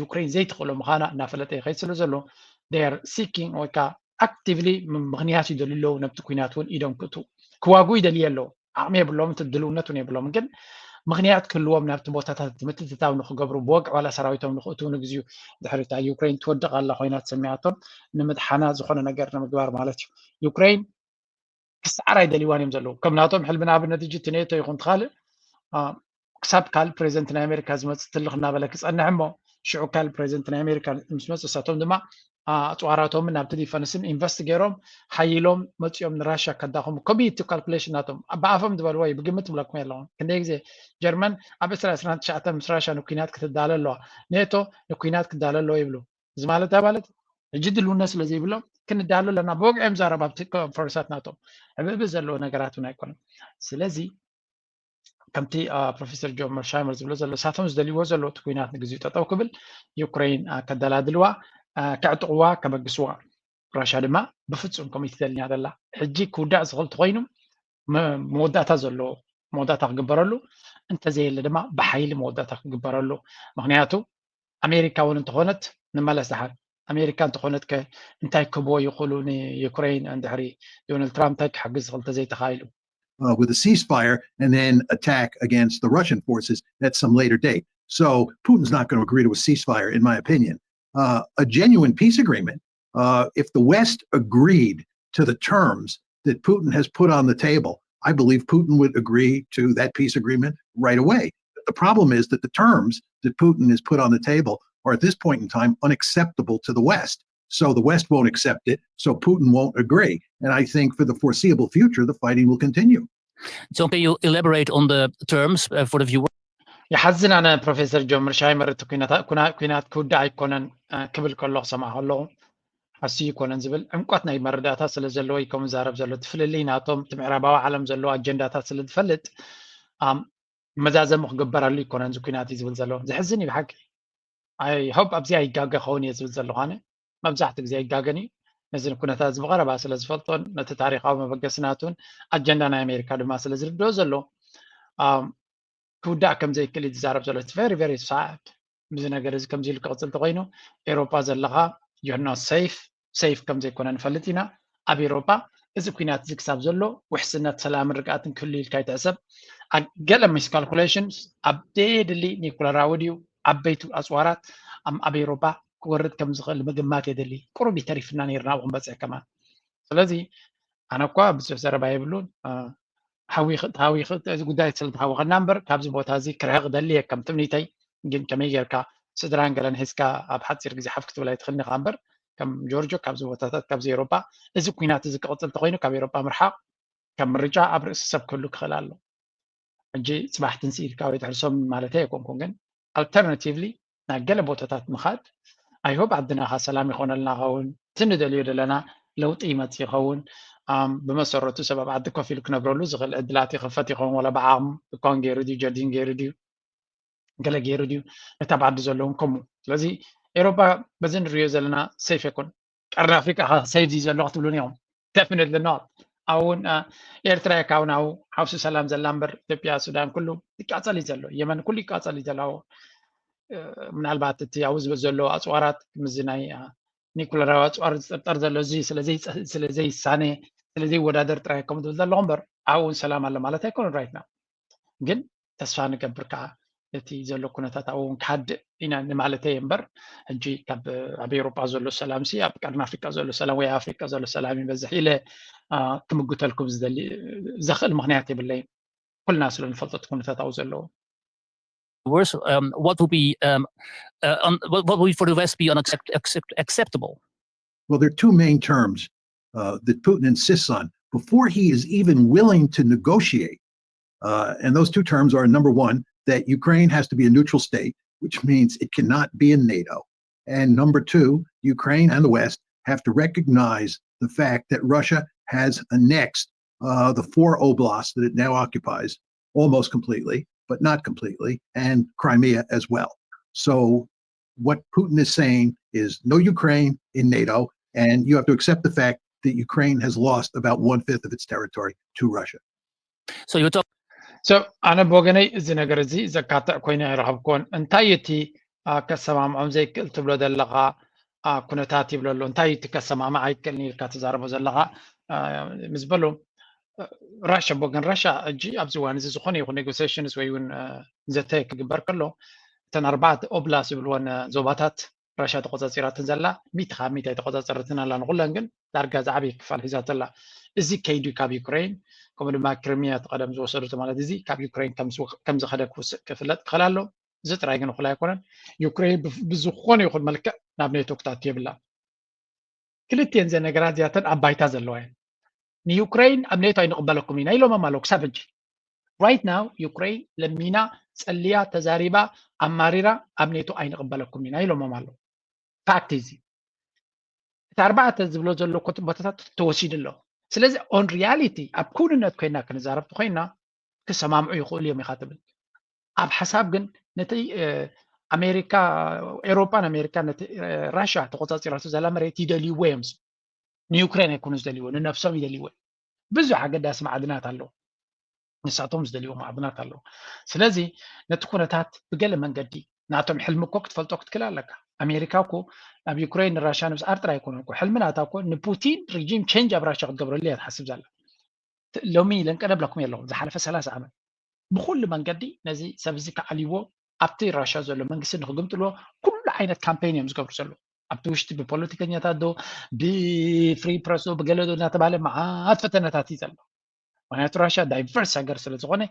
ዩክሬን ዘይትኽእሎ ምዃና እናፈለጠ ይኸይድ ስለ ዘሎ ር ሲኪንግ ወይ ከዓ ኣክቲቭሊ ምኽንያት ይደልዩ ኣለዉ። ነብቲ ኩናት እውን ኢዶም ክእቱ ክዋጉ ይደልዩ ኣለዉ። ዓቕሚ የብሎም፣ እቲ ድልውነት እውን የብሎም። ግን ምኽንያት ክህልዎም ናብቲ ቦታታት ምትትታው ንክገብሩ ብወግዒ ዋላ ሰራዊቶም ንክእትዉ ንግዚኡ ድሕሪ እታ ዩክሬን ትወድቕ ኣላ ኮይና ተሰሚዓቶም ንምድሓና ዝኾነ ነገር ንምግባር ማለት እዩ። ዩክሬን ክስዓር ኣይደልይዋን እዮም ዘለዉ። ከም ናቶም ሕልሚ ንኣብነት እጂ እቲ ኔቶ ይኹን ትኻልእ ክሳብ ካልእ ፕሬዚደንት ናይ ኣሜሪካ ዝመፅእ ትልኽ እናበለ ክፀንሕ እሞ ሽዑ ካልእ ፕሬዚደንት ናይ ኣሜሪካ ምስ መፁ እሳቶም ድማ ኣፅዋራቶምን ናብቲ ዲፈንስን ኢንቨስት ገይሮም ሓይሎም መፂኦም ንራሽያ ከዳኸሙ ኮሚቲ ካልኩሌሽን ናቶም ብኣፎም ዝበልዎ እዩ። ብግምት ብለኩም ኣለኹም ክንደይ ግዜ ጀርመን ኣብ ዕስራ ዕስራን ትሽዓተን ምስ ራሽያ ንኩናት ክትዳለ ኣለዋ። ኔቶ ንኩናት ክዳለ ኣለዎ ይብሉ። እዚ ማለት እንታይ ማለት ሕጂ ድልውነት ስለ ዘይብሎም ክንዳሎ ኣለና ብወግዒ እዮም ዛረቡ ኣብቲ ኮንፈረንሳት ናቶም። ዕብዕብ ዘለዎ ነገራት እውን ኣይኮነን። ስለዚ ከምቲ ፕሮፌሰር ጆን መርሻይመር ዝብሎ ዘሎ እሳቶም ዝደልይዎ ዘሎ እቲ ኩናት ንግዚኡ ጠጠው ክብል ዩክሬን ከደላድልዋ ከዕጥቕዋ ከበግስዋ ራሻ ድማ ብፍፁም ከምኡ ትደልኛ ዘላ ሕጂ ክውዳእ ዝኽእል ተኮይኑ መወዳእታ ዘለዎ መወዳእታ ክግበረሉ እንተዘየለ ድማ ብሓይሊ መወዳእታ ክግበረሉ። ምክንያቱ ኣሜሪካ እውን እንተኾነት ንመለስ ደሓን ኣሜሪካ እንተኾነት ከ እንታይ ክህብዎ ይኽእሉ ንዩክሬን እንድሕሪ ዶናልድ ትራምፕ እንታይ ክሕግዝ ዝኽእል እንተዘይተኻኢሉ uh, with a ceasefire and then attack against the Russian forces at some later date. So Putin's not going to agree to a ceasefire, in my opinion. Uh, a genuine peace agreement, uh, if the West agreed to the terms that Putin has put on the table, I believe Putin would agree to that peace agreement right away. But the problem is that the terms that Putin has put on the table are at this point in time unacceptable to the West. So the West won't accept it. So Putin won't agree. And I think for the foreseeable future, the fighting will continue. So can you elaborate on the terms uh, for the viewer? ይሓዝን ኣነ ፕሮፌሰር ጆን ምርሻይ መርት ኩናት ክውዳእ ኣይኮነን ክብል ከሎ ክሰምዓ ከለኹ ሓሱ ይኮነን ዝብል ዕምቆት ናይ መረዳእታ ስለ ዘለዎ እዩ ከምኡ ዝዛረብ ዘሎ። እቲ ፍልልይ ናቶም እቲ ምዕራባዊ ዓለም ዘለዎ ኣጀንዳታት ስለ ዝፈልጥ መዛዘሙ ክግበረሉ ይኮነን እዚ ኩናት እዩ ዝብል ዘሎ። ዘሕዝን እዩ ብሓቂ። I hope ኣብዚኣ ይጋገ ኸውን እየ ዝብል ዘለኹ ኣነ። መብዛሕትኡ ግዜ ይጋገን እዩ። ነዚ ኩነታት እዚ ብቐረባ ስለ ዝፈልጦን ነቲ ታሪኻዊ መበገሲ ናቱን ኣጀንዳ ናይ ኣሜሪካ ድማ ስለ ዝርድኦ ዘሎ ክውዳእ ከም ዘይክእል እዩ ዝዛረብ ዘሎ። It's very very sad። እዚ ነገር እዚ ከምዚ ኢሉ ክቕፅል ተኮይኑ ኤሮፓ ዘለኻ you're not safe፣ safe ከም ዘይኮነ ንፈልጥ ኢና። ኣብ ኤሮፓ እዚ ኩናት እዚ ክሳብ ዘሎ ውሕስነት ሰላምን ርግኣትን ክህሉ ኢልካ ይትሕሰብ። ገለ miscalculations ኣብ ደየድሊ ኒኩለራዊ ድዩ ዓበይቲ ኣፅዋራት ኣብ ኤሮፓ ክወርድ ከም ዝኽእል ምግማት የደሊ። ቁሩብ ይተሪፍና ነይርና ኣብኡ ክንበፅሕ ከማን። ስለዚ ኣነ እኳ ብዙሕ ዘረባ የብሉን። ሃዊኽ እዚ ጉዳይ ስለ ዝሃወኸና እምበር ካብዚ ቦታ እዚ ክርሕቕ ደሊ እየ ከም ትምኒተይ። ግን ከመይ ጌርካ ስድራን ገለን ሒዝካ ኣብ ሓፂር ግዜ ሓፍ ክትብል ኣይትኽእልን ኢኻ እምበር ከም ጆርጆ ካብዚ ቦታታት ካብዚ ኤሮፓ እዚ ኩናት እዚ ክቕፅል ተኮይኑ ካብ ኤሮፓ ምርሓቕ ከም ምርጫ ኣብ ርእሲ ሰብ ክህሉ ክኽእል ኣሎ። ሕጂ ፅባሕ ትንስእ ኢልካ ወይ ትሕርሶም ማለተይ ኣይኮንኩን፣ ግን alternatively ናብ ገለ ቦታታት ምኻድ I hope ዓድና ኻ ሰላም ይኾነልና ኸውን። እቲ ንደልዮ ዘለና ለውጢ ይመፅእ ይኸውን። ብመሰረቱ ሰብ ኣብ ዓዲ ኮፍ ኢሉ ክነብረሉ ዝኽእል ዕድላት ይኽፈት ይኸውን። ወላ ብዓቕሙ እኳን ገይሩ ድዩ ጀርዲን ገይሩ ድዩ ገለ ገይሩ ድዩ ነታ ኣብ ዓዲ ዘለውን ከምኡ። ስለዚ ኤሮፓ በዚ ንሪዮ ዘለና safe ኣይኮን። ቀርኒ ኣፍሪቃ ኸ safe ድዩ ዘሎ ክትብሉኒ ኢኹም። Definitely not። ኣብውን ኤርትራ እየ ካብን ኣብኡ ሓውሲ ሰላም ዘላ እምበር ኢትዮጵያ ሱዳን ኩሉ ይቃጸል እዩ ዘሎ። የመን ኩሉ ይቃጸል እዩ ዘሎ። ኣብኡ ምናልባት እቲ ኣብኡ ዝብል ዘሎ ኣፅዋራት ምስዚ ናይ ኒኩለራዊ ኣፅዋር ዝጥርጠር ዘሎ እዚ ስለ ዘይሳነ ስለ ዘይወዳደር ጥራይ ከም ዝብል ዘለኹ እምበር ኣብኡ እውን ሰላም ኣሎ ማለት ኣይኮነን right now። ግን ተስፋ ንገብር ከዓ እቲ ዘሎ ኩነታት ኣብኡ እውን ክሃድእ ኢና ንማለተይ እምበር ሕጂ ካብ ኣብ ኤውሮጳ ዘሎ ሰላም ሲ ኣብ ቀርኒ ኣፍሪቃ ዘሎ ሰላም ወይ ኣፍሪቃ ዘሎ ሰላም ይበዝሕ ኢለ ክምጉተልኩም ዝደሊ ዘኽእል ምክንያት የብለይን። ኩልና ስለ ንፈልጦ እቲ ኩነታት ኣብኡ ዘለዎ Worse, um, what would be um, uh, un, what, what would for the West be unaccept, accept, acceptable? Well, there are two main terms uh, that Putin insists on before he is even willing to negotiate. Uh, and those two terms are number one, that Ukraine has to be a neutral state, which means it cannot be in NATO. And number two, Ukraine and the West have to recognize the fact that Russia has annexed uh, the four oblasts that it now occupies almost completely, but not completely, and Crimea as well. So what Putin is saying is no Ukraine in NATO, and you have to accept the fact that Ukraine has lost about one fifth of its territory to Russia. So you talk. So ኣነ ብወገነይ እዚ ነገር እዚ ዘካትዕ ኮይኑ ኣይረኸብኩዎን። እንታይ እቲ ከሰማምዖም ዘይክእል ትብሎ ዘለኻ ኩነታት ይብሎ ኣሎ። እንታይ እቲ ከሰማምዕ ኣይክእልን ኢልካ ትዛረቦ ዘለኻ ምስ በሉ ራሻ ብወገን ራሻ ሕጂ ኣብዚ እዋን እዚ ዝኾነ ይኹን negotiations ወይ እውን ዘተ ክግበር ከሎ እተን ኣርባዕተ ኦብላስ ዝብልወን ዞባታት ራሻ ተቆፃፂራትን ዘላ ሚእቲ ካብ ሚእቲ ኣይተቆፃፀረትን ኣላ ንኩለን ግን ዳርጋ ዝዓበየ ክፋል ሒዛቶ ኣላ። እዚ ከይዱ ካብ ዩክሬን ከምኡ ድማ ክሪሚያ እቲ ቀደም ዝወሰዱት ማለት እዚ ካብ ዩክሬን ከም ዝኸደ ክፍለጥ ክኽእል ኣሎ። እዚ ጥራይ ግን እኹል ኣይኮነን። ዩክሬን ብዝኾነ ይኹን መልክዕ ናብ ኔቶ ክትኣቱ የብላ። ክልቲኤን ዘ ነገራት እዚኣተን ኣብ ባይታ ዘለዋ እየን። ንዩክሬን ኣብ ኔቶ ኣይንቕበለኩም ኢና ኢሎሞም ኣለዉ ክሳብ ሕጂ። Right now ዩክሬን ለሚና ጸልያ ተዛሪባ ኣማሪራ ኣብ ኔቶ ኣይንቕበለኩም ኢና ኢሎሞም ኣለዉ። ፋክት እዚ እቲ ኣርባዕተ ዝብሎ ዘሎ ቦታታት ተወሲዱ ኣሎ። ስለዚ on reality ኣብ ክውንነት ኮይና ክንዛረብ ኮይና ክሰማምዑ ይኽእሉ እዮም ኢኻ ትብል። ኣብ ሓሳብ ግን ነቲ ኣሜሪካ ኤውሮጳን ኣሜሪካን ነቲ ራሽያ ተቆፃፂራቶ ዘላ መሬት ይደልይዎ እዮም። ንዩክሬን ኣይኮኑ ዝደልይዎ ንነብሶም ይደልይዎ። ብዙሕ ኣገዳሲ ማዕድናት ኣለዉ። ንሳቶም ዝደልይዎ ማዕድናት ኣለዉ። ስለዚ ነቲ ኩነታት ብገለ መንገዲ ናቶም ሕልሚ እኮ ክትፈልጦ ክትክእል ኣለካ። ኣሜሪካ እኮ ናብ ዩክሬን ንራሽያ ንምስዓር ጥራይ ኣይኮነን እኮ ሕልሚ ናታ እኮ ንፑቲን regime change ኣብ ራሽያ ክትገብረሉ እያ ትሓስብ ዘላ። ሎሚ ኢለን ቀደም ለኩም የለኹም ዝሓለፈ ሰላሳ ዓመት ብኩሉ መንገዲ ነዚ ሰብ እዚ ክዓልይዎ ኣብቲ ራሽያ ዘሎ መንግስቲ ንክግምጥልዎ ኩሉ ዓይነት ካምፔን እዮም ዝገብሩ ዘለዉ። ኣብቲ ውሽጢ ብፖለቲከኛታት ዶ ብፍሪ ፕረስ ዶ ብገለ ዶ እናተባሃለ መዓት ፈተነታት እዩ ዘሎ። ምክንያቱ ራሽያ ዳይቨርስ ሃገር ስለ ዝኾነ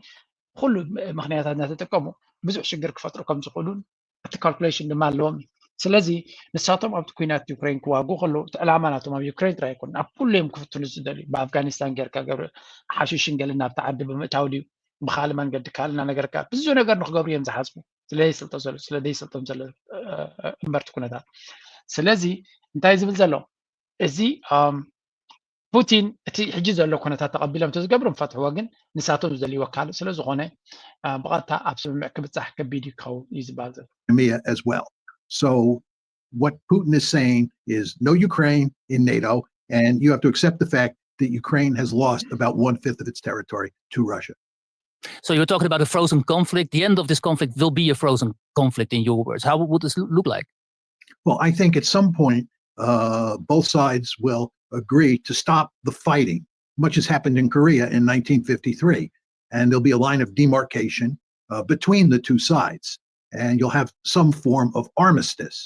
ኩሉ ምክንያታት እናተጠቀሙ ብዙሕ ሽግር ክፈጥሩ ከም ዝኽእሉን እቲ ካልኩሌሽን ድማ ኣለዎም። ስለዚ ንሳቶም ኣብቲ ኩናት ዩክሬን ክዋግኡ ከለዉ እቲ ዕላማ ናቶም ኣብ ዩክሬን ጥራይ ኣይኮኑን፣ ኣብ ኩሉ እዮም ክፍትኑ ዝደልዩ። ብኣፍጋኒስታን ጌርካ ገብረ ሓሽሽን ገለን ናብቲ ዓዲ ብምእታው ድዩ፣ ብካልእ መንገዲ ካልእ እናነገርካ ብዙ ነገር ንክገብሩ እዮም ዝሓስቡ፣ ስለዘይስልጦ ዘሎ ስለዘይስልጦም ዘሎ እምበርቲ ኩነታት። ስለዚ እንታይ ዝብል ዘሎ እዚ ፑቲን እቲ ሕጂ ዘሎ ኩነታት ተቐቢሎም እንተዝገብሩ ንፈትሕዎ፣ ግን ንሳቶም ዝደልይዎ ካልእ ስለ ዝኾነ ብቐጥታ ኣብ ስምምዕ ክብፃሕ ከቢድ እዩ ክኸውን እዩ ዝበሃል ዘሎ። Crimea as well. So what Putin is saying is no Ukraine in NATO, and you have to accept the fact that Ukraine has lost about one fifth of its territory to Russia. So you're talking about a frozen conflict. The end of this conflict will be a frozen conflict, in your words. How would this look like? Well, I think at some point uh, both sides will agree to stop the fighting, much as happened in Korea in nineteen fifty-three. And there'll be a line of demarcation uh, between the two sides. And you'll have some form of armistice,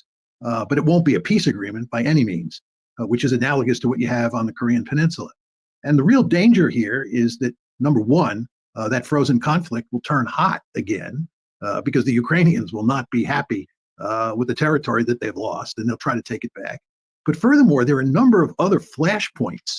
uh, but it won't be a peace agreement by any means, uh, which is analogous to what you have on the Korean Peninsula. And the real danger here is that, number one, uh, that frozen conflict will turn hot again uh, because the Ukrainians will not be happy uh, with the territory that they've lost, and they'll try to take it back. But furthermore, there are a number of other flashpoints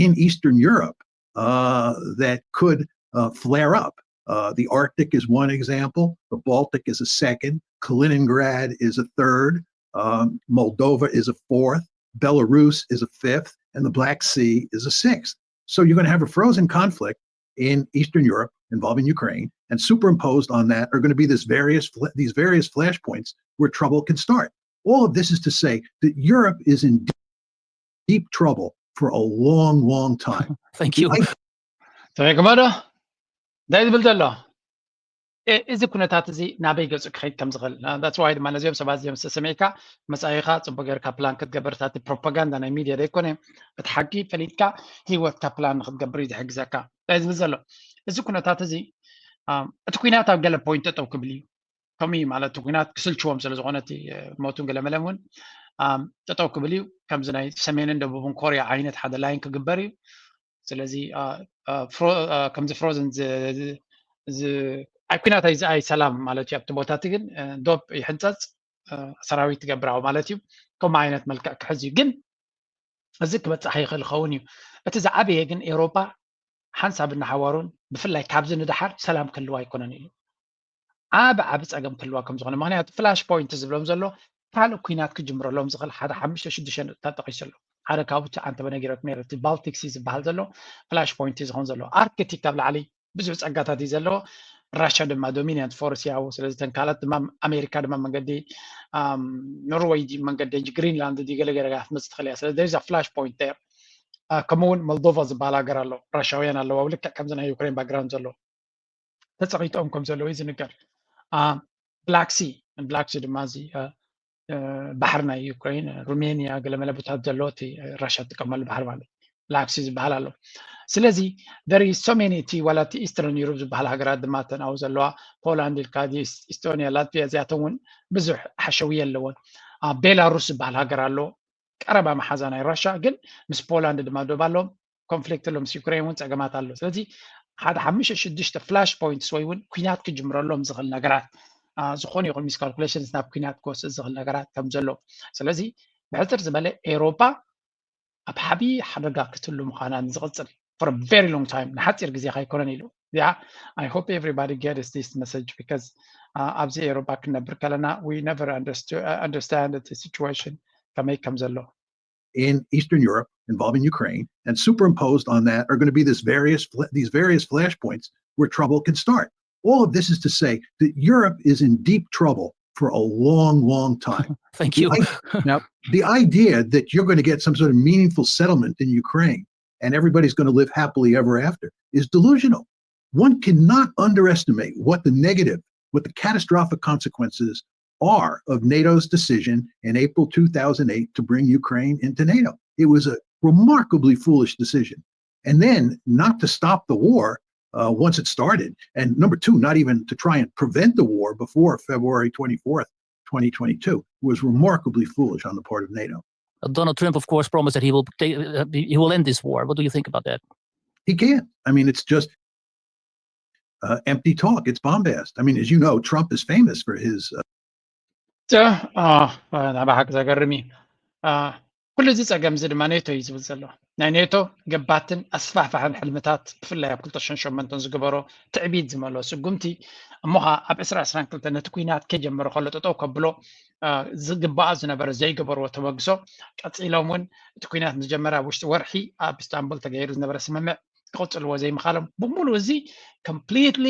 in Eastern Europe uh, that could uh, flare up. Uh, the Arctic is one example. The Baltic is a second. Kaliningrad is a third. Um, Moldova is a fourth. Belarus is a fifth. And the Black Sea is a sixth. So you're going to have a frozen conflict in Eastern Europe involving Ukraine. And superimposed on that are going to be this various, these various flashpoints where trouble can start. All of this is to say that Europe is in deep trouble for a long, long time. Thank you. ሰሚዕኩሞ ዶ? እንታይ ዝብል ዘሎ? እዚ ኩነታት እዚ ናበይ ገጹ ክኸይድ ከም ዝኽእል that's why ድማ ነዚኦም ሰባት እዚኦም ዝተሰሚዕካ መጻኢኻ ጽቡቅ ጌርካ ፕላን ክትገብር እታ ፕሮፓጋንዳ ናይ ሚድያ ዘይኮነ እቲ ሓቂ ፈሊጥካ ህይወትካ ፕላን ንክትገብር እዩ ዝሕግዘካ እንታይ ዝብል ዘሎ እዚ ኩነታት እዚ እቲ ኩናት ኣብ ገለ ፖይንት ጠጠው ክብል እዩ ከምኡ እዩ ማለት ኩናት ክስልችዎም ስለ ዝኾነ እቲ ሞቱን ገለመለም እውን ጠጠው ክብል እዩ ከምዚ ናይ ሰሜንን ደቡብን ኮርያ ዓይነት ሓደ ላይን ክግበር እዩ ስለዚ ከምዚ ፍሮዝን ኣብ ኩናት ኣይ ሰላም ማለት እዩ ኣብቲ ቦታ እቲ ግን ዶብ ይሕንፀፅ ሰራዊት ትገብራዊ ማለት እዩ ከምኡ ዓይነት መልክዕ ክሕዝ እዩ ግን እዚ ክበፅሕ ይኽእል ይኸውን እዩ እቲ ዝዓበየ ግን ኤውሮፓ ሓንሳብ እናሓዋሩን ብፍላይ ካብዚ ንደሓር ሰላም ክህልዋ ኣይኮነን ኢሉ ዓብ ዓብ ፀገም ክህልዋ ከም ዝኾነ ምክንያቱ ፍላሽ ፖይንት ዝብሎም ዘሎ ካልእ ኩናት ክጅምረሎም ዝኽእል ሓደ ሓሙሽተ ሽዱሽተ ነጥብታት ጠቂሱ ኣሎ ሓደ ካብቲ ኣንተ በነጊረት ነይረ እቲ ባልቲክስ ዝበሃል ዘሎ ፍላሽ ፖይንት ዝኸውን ዘሎ ኣርክቲክ ካብ ላዕሊ ብዙሕ ፀጋታት እዩ ዘለዎ ራሽያ ድማ ዶሚኒያንት ፎርስ ያው ስለዚ ተንካላት ድማ ኣሜሪካ ድማ መንገዲ ኖርወይ ዲ መንገዲ ግሪንላንድ ዲ ገለገለ ክትመፅእ ትኽእል እያ ስለዚ ዛ ፍላሽ ፖይንት ር ከምኡውን ሞልዶቫ ዝበሃል ሃገር ኣሎ ራሽያውያን ኣለዋ ልክዕ ከምዚ ናይ ዩክሬን ባክግራውንድ ዘሎ ተፀቂጦም ከም ዘለዉ እዩ ዝንገር ብላክሲ ብላክሲ ድማ እዚ ባሕሪ ናይ ዩክሬን ሩሜንያ ገለመለ ቦታት ዘለዎ እቲ ራሽያ ትጥቀመሉ ባሕሪ ማለት ብላክሲ ዝበሃል ኣሎ ስለዚ there is so many እቲ ዋላ እቲ ኢስተርን ዩሮፕ ዝበሃል ሃገራት ድማ ተን ኣብኡ ዘለዋ ፖላንድ ኢልካ ኢስቶኒያ ላትቪያ እዚኣተን እውን ብዙሕ ሓሸውየ ኣለዎን ቤላሩስ ዝበሃል ሃገር ኣሎ ቀረባ መሓዛ ናይ ራሻ ግን ምስ ፖላንድ ድማ ዶብ ኣለዎም ኮንፍሊክት ኣሎ ምስ ዩክሬን እውን ፀገማት ኣሎ ስለዚ ሓደ ሓሙሽተ ሽዱሽተ ፍላሽ ፖይንትስ ወይ እውን ኩናት ክጅምረሎም ዝኽእል ነገራት ዝኾነ ይኹን ሚስካልኩሌሽንስ ናብ ኩናት ክወስድ ዝኽእል ነገራት ከም ዘሎ ስለዚ ብሕፅር ዝበለ ኤውሮፓ ኣብ ሓቢ ሓደጋ ክትህሉ ምዃናን ዝቕፅል for a very long time ንሓፂር ግዜ ከይኮነን ኢሉ yeah I hope everybody gets this message because ኣብዚ ኤውሮፓ ክንነብር ከለና we never understand the situation ከመይ ከም ዘሎ in Eastern Europe involving Ukraine, and superimposed on that are going to be this various these various flashpoints where trouble can start. All of this is to say that Europe is in deep trouble for a long, long time. Thank you. Now, the idea that you're going to get some sort of meaningful settlement in Ukraine and everybody's going to live happily ever after is delusional. One cannot underestimate what the negative, what the catastrophic consequences are of NATO's decision in April two thousand eight to bring Ukraine into NATO. It was a remarkably foolish decision. And then not to stop the war uh, once it started, and number two, not even to try and prevent the war before February twenty-fourth, twenty twenty-two, was remarkably foolish on the part of NATO. Donald Trump, of course, promised that he will take, uh, he will end this war. What do you think about that? He can't. I mean, it's just uh, empty talk. It's bombast. I mean, as you know, Trump is famous for his uh, እ፣ አ፣ ናብሓቂ ዘገርም እዩ። አ፣ ኩሉ እዚ ጸገም እዚ ድማ ኔቶ እዩ ዝብል ዘሎ። ናይ ኔቶ ገባትን ኣስፋሕፋሕን ሕልምታት፣ ብፍላይ ኣብ ክልተ ሽሕን ሸሞንተን ዝገበሮ ትዕቢት ዝመልኦ ስጉምቲ፣ እሞ ኸኣ ኣብ ዕስራ ዕስራን ክልተን ነቲ ኲናት ከይጀመረ ከሎ ጠጠው ከብሎ፣ አ፣ ዝግባኣ ዝነበረ ዘይገበርዎ ተበግሶ፣ ቀጺሎም እውን እቲ ኲናት ምስ ጀመረ ኣብ ውሽጢ ወርሒ ኣብ ኢስታንቡል ተገይሩ ዝነበረ ስምምዕ ክቕጽልዎ ዘይምኻሎም፣ ብምሉእ እዚ ኮምፕሊትሊ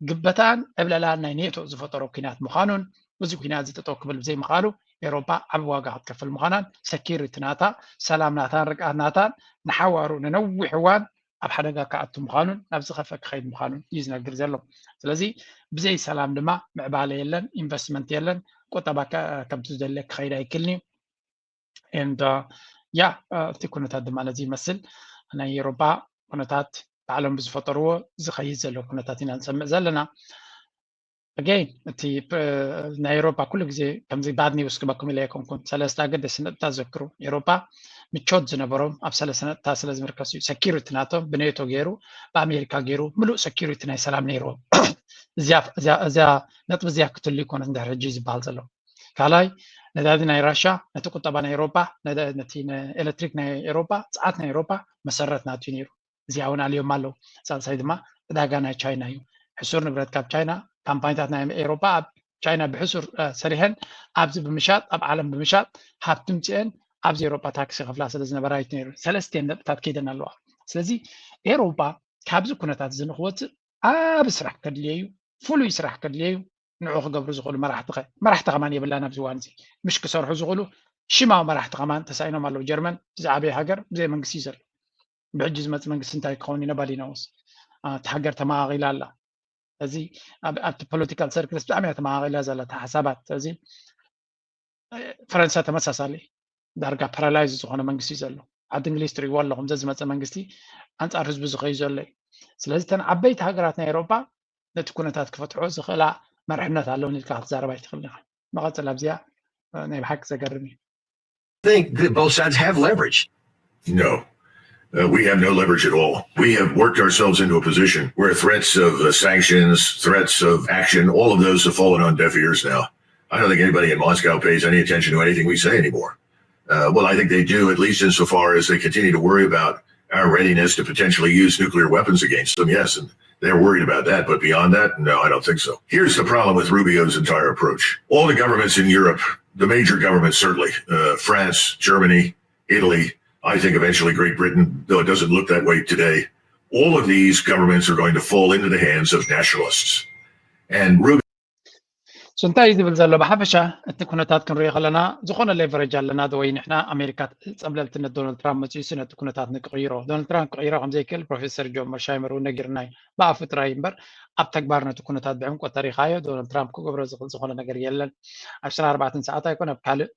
ግበታን ዕብለላን ናይ ኔቶ ዝፈጠሮ ኲናት ምዃኑን፣ እዚ ኲናት እዚ ጠጠው ክብል ብዘይምኻሉ ኤውሮጳ ዓቢ ዋጋ ክትከፍል ምዃናን፣ ሰኪሪቲ ናታ፣ ሰላም ናታን ርግኣት ናታን ንሓዋሩ ንነዊሕ እዋን ኣብ ሓደጋ ክኣቱ ምዃኑን ናብ ዝኸፍአ ክኸይድ ምዃኑን እዩ ዝነግር ዘሎ። ስለዚ ብዘይ ሰላም ድማ ምዕባለ የለን፣ ኢንቨስትመንት የለን፣ ቁጠባ ከ-፣ ከምቲ ዝደለ ክኸይድ ኣይክልን እዩ። And ያ እቲ ኩነታት ድማ ነዚ ይመስል። ናይ ኤውሮጳ ኩነታት ባዕሎም ብዝፈጠርዎ ዝኸይድ ዘሎ ኩነታት ኢና ንሰምዕ ዘለና። ኣገይን እቲ ፕ-፣ ናይ ኤውሮጳ ኩሉ ግዜ ከምዚ ባድ ኒውስ ክበኩም ኢለ ኣይኮንኩን። ሰለስተ ኣገደስቲ ነጥብታት ዘክሩ። ኤውሮጳ ምቾት ዝነበሮም ኣብ ሰለስተ ነጥብታት ስለ ዝምርከሱ እዩ። ሰኪሪቲ ናቶም ብኔቶ ገይሩ፣ ብኣሜሪካ ገይሩ፣ ምሉእ ሰኪሪቲ ናይ ሰላም ነይርዎም። እዚኣ፣ እዚኣ፣ እዚኣ ነጥቢ እዚኣ ክትህሉ ይኮነት እንድሕር ሕጂ ዝበሃል ዘሎ። ካልኣይ፣ ነዳዲ ናይ ራሻ ነቲ ቁጠባ ናይ ኤውሮጳ፣ ነዳ-፣ ነቲ ነ-፣ ኤሌክትሪክ ናይ ኤውሮጳ፣ ጸዓት ናይ ኤውሮጳ መሰረት ናቱ እዩ ነይሩ። እዚኣ እውን ኣልዮም ኣለዉ። ሳልሳይ ድማ ዕዳጋ ናይ ቻይና እዩ። ሕሱር ንብረት ካብ ቻይና፣ ካምፓኒታት ናይ ኤውሮጳ ኣብ ቻይና ብሕሱር፣ እ፣ ሰሪሐን ኣብዚ ብምሻጥ፣ ኣብ ዓለም ብምሻጥ ሃብቲ ምጽአን ኣብዚ ኤውሮጳ ታክሲ ከፍላ ስለ ዝነበራ እዩ ነይሩ። ሰለስቲኤን ነጥብታት ከይደን ኣለዋ። ስለዚ ኤውሮጳ ካብዚ ኩነታት እዚ ንክወጽእ ዓቢ ስራሕ ከድልዮ እዩ፣ ፍሉይ ስራሕ ከድልዮ እዩ። ንዑ ክገብሩ ዝኽእሉ መራሕቲ ኸ? መራሕቲ ከማን የብላን ኣብዚ እዋን እዚ። ምሽ ክሰርሑ ዝኽእሉ ሽማዊ መራሕቲ ከማን ተሳኢኖም ኣለዉ። ጀርመን ዝዓበየ ሃገር ብዘይ መንግስቲ እዩ ዘሎ። ብሕጂ ዝመጽእ መንግስቲ እንታይ ክኸውን እዩ? Nobody knows። አ፣ እታ ሃገር ተመቓቒላ ኣላ። እዚ ኣብ-፣ ኣብቲ ፖለቲካል ሰርክልስ ብጣዕሚ እያ ተመቓቒላ ዘላ እታ ሓሳባት። እዚ ፈረንሳ ተመሳሳሊ ዳርጋ ፓራላይዝ ዝኾነ መንግስቲ እዩ ዘሎ። ዓዲ እንግሊዝ ትርእይዎ ኣለኹም፣ ዘዝመፀ መንግስቲ ኣንፃር ህዝቢ ዝኸዩ ዘሎ እዩ። ስለዚ እተን ዓበይቲ ሃገራት ናይ ኤውሮጳ ነቲ ኩነታት ክፈትሖ ዝኽእላ መርሕነት ኣለውን ኢልካ ክትዛረብ ኣይትኽእልን ኢኻ። መቐፅል ኣብዚኣ፣ እ፣ ናይ ብሓቂ ዘገርም እዩ። Think that both sides have leverage. No. Uh, we have no leverage at all. We have worked ourselves into a position where threats of, uh, sanctions, threats of action, all of those have fallen on deaf ears now. I don't think anybody in Moscow pays any attention to anything we say anymore. Uh, well, I think they do, at least insofar as they continue to worry about our readiness to potentially use nuclear weapons against them, yes, and they're worried about that. But beyond that, no, I don't think so. Here's the problem with Rubio's entire approach. All the governments in Europe, the major governments certainly, uh, France, Germany, Italy, I think eventually Great Britain, though it doesn't look that way today, all of these governments are going to fall into the hands of nationalists. And Rubio So እንታይ እዩ ዝብል ዘሎ? ብሓፈሻ እቲ ኩነታት ክንሪኦ ከለና ዝኾነ ሌቨሬጅ ኣለና ዶ? ወይ ንሕና ኣሜሪካ ጸብለልትነት ዶናልድ ትራምፕ መጺኡሲ ነቲ ኩነታት ንክቕይሮ፣ ዶናልድ ትራምፕ ክቕይሮ ከም ዘይክእል ፕሮፌሰር ጆን መርሻይመር እውን ነጊርና እዩ። ብኣፉ ጥራይ እምበር ኣብ ተግባር ነቲ ኩነታት ብዕምቆት ተሪኻዮ ዶናልድ ትራምፕ ክገብሮ ዝኽእል ዝኾነ ነገር የለን። ኣብ ዕስራን ኣርባዕተን ሰዓት ኣይኮነ፣ ኣብ ካልእ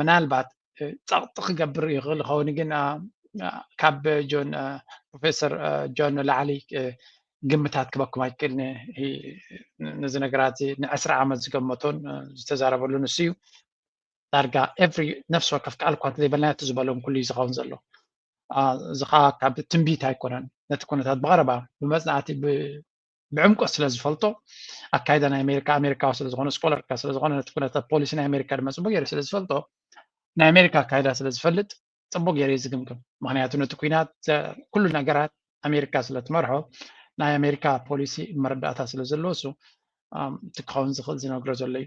ምናልባት እ፣ ጸቕጢ ክገብር ይኽእል ይኸውን፣ ግን፣ አ፣ አ፣ ካብ ጆን፣ አ፣ ፕሮፌሰር፣ አ፣ ጆን ንላዕሊ፣ እ፣ ግምታት ክበኩም ኣይክእልን። እ፣ ነዚ ነገራት እዚ ንዕስራ ዓመት ዝገመቶን፣ እ፣ ዝተዛረበሉ ንሱ እዩ። ዳርጋ ኤቭሪ ነፍሲ ወከፍ ቃል እኳ እንተዘይበልናዮ እቲ ዝበሎም ኩሉ እዩ ዝኸውን ዘሎ። አ፣ እዚ ኸኣ ካብ ትንቢት ኣይኮነን። ነቲ ኩነታት ብቐረባ ብመጽናዕቲ ብ-፣ ብዕምቆት ስለ ዝፈልጦ፣ ኣካይዳ ናይ ኣሜሪካ፣ ኣሜሪካዊ ስለ ዝኾነ፣ ስኮለር ስለ ዝኾነ፣ ነቲ ኩነታት ፖሊሲ ናይ ኣሜሪካ ድማ ጽቡቅ ገይሩ ስለ ዝፈልጦ፣ ናይ ኣሜሪካ ኣካይዳ ስለ ዝፈልጥ ጽቡቅ ገይሩ እዩ ዝግምግም። ምኽንያቱ ነቲ ኲናት፣ ኩሉ ነገራት ኣሜሪካ ስለ ትመርሖ፣ ናይ ኣሜሪካ ፖሊሲ መረዳእታ ስለ ዘለዎ እሱ፣ ኣም፣ እቲ ክኸውን ዝኽእል ዝነግሮ ዘሎ እዩ።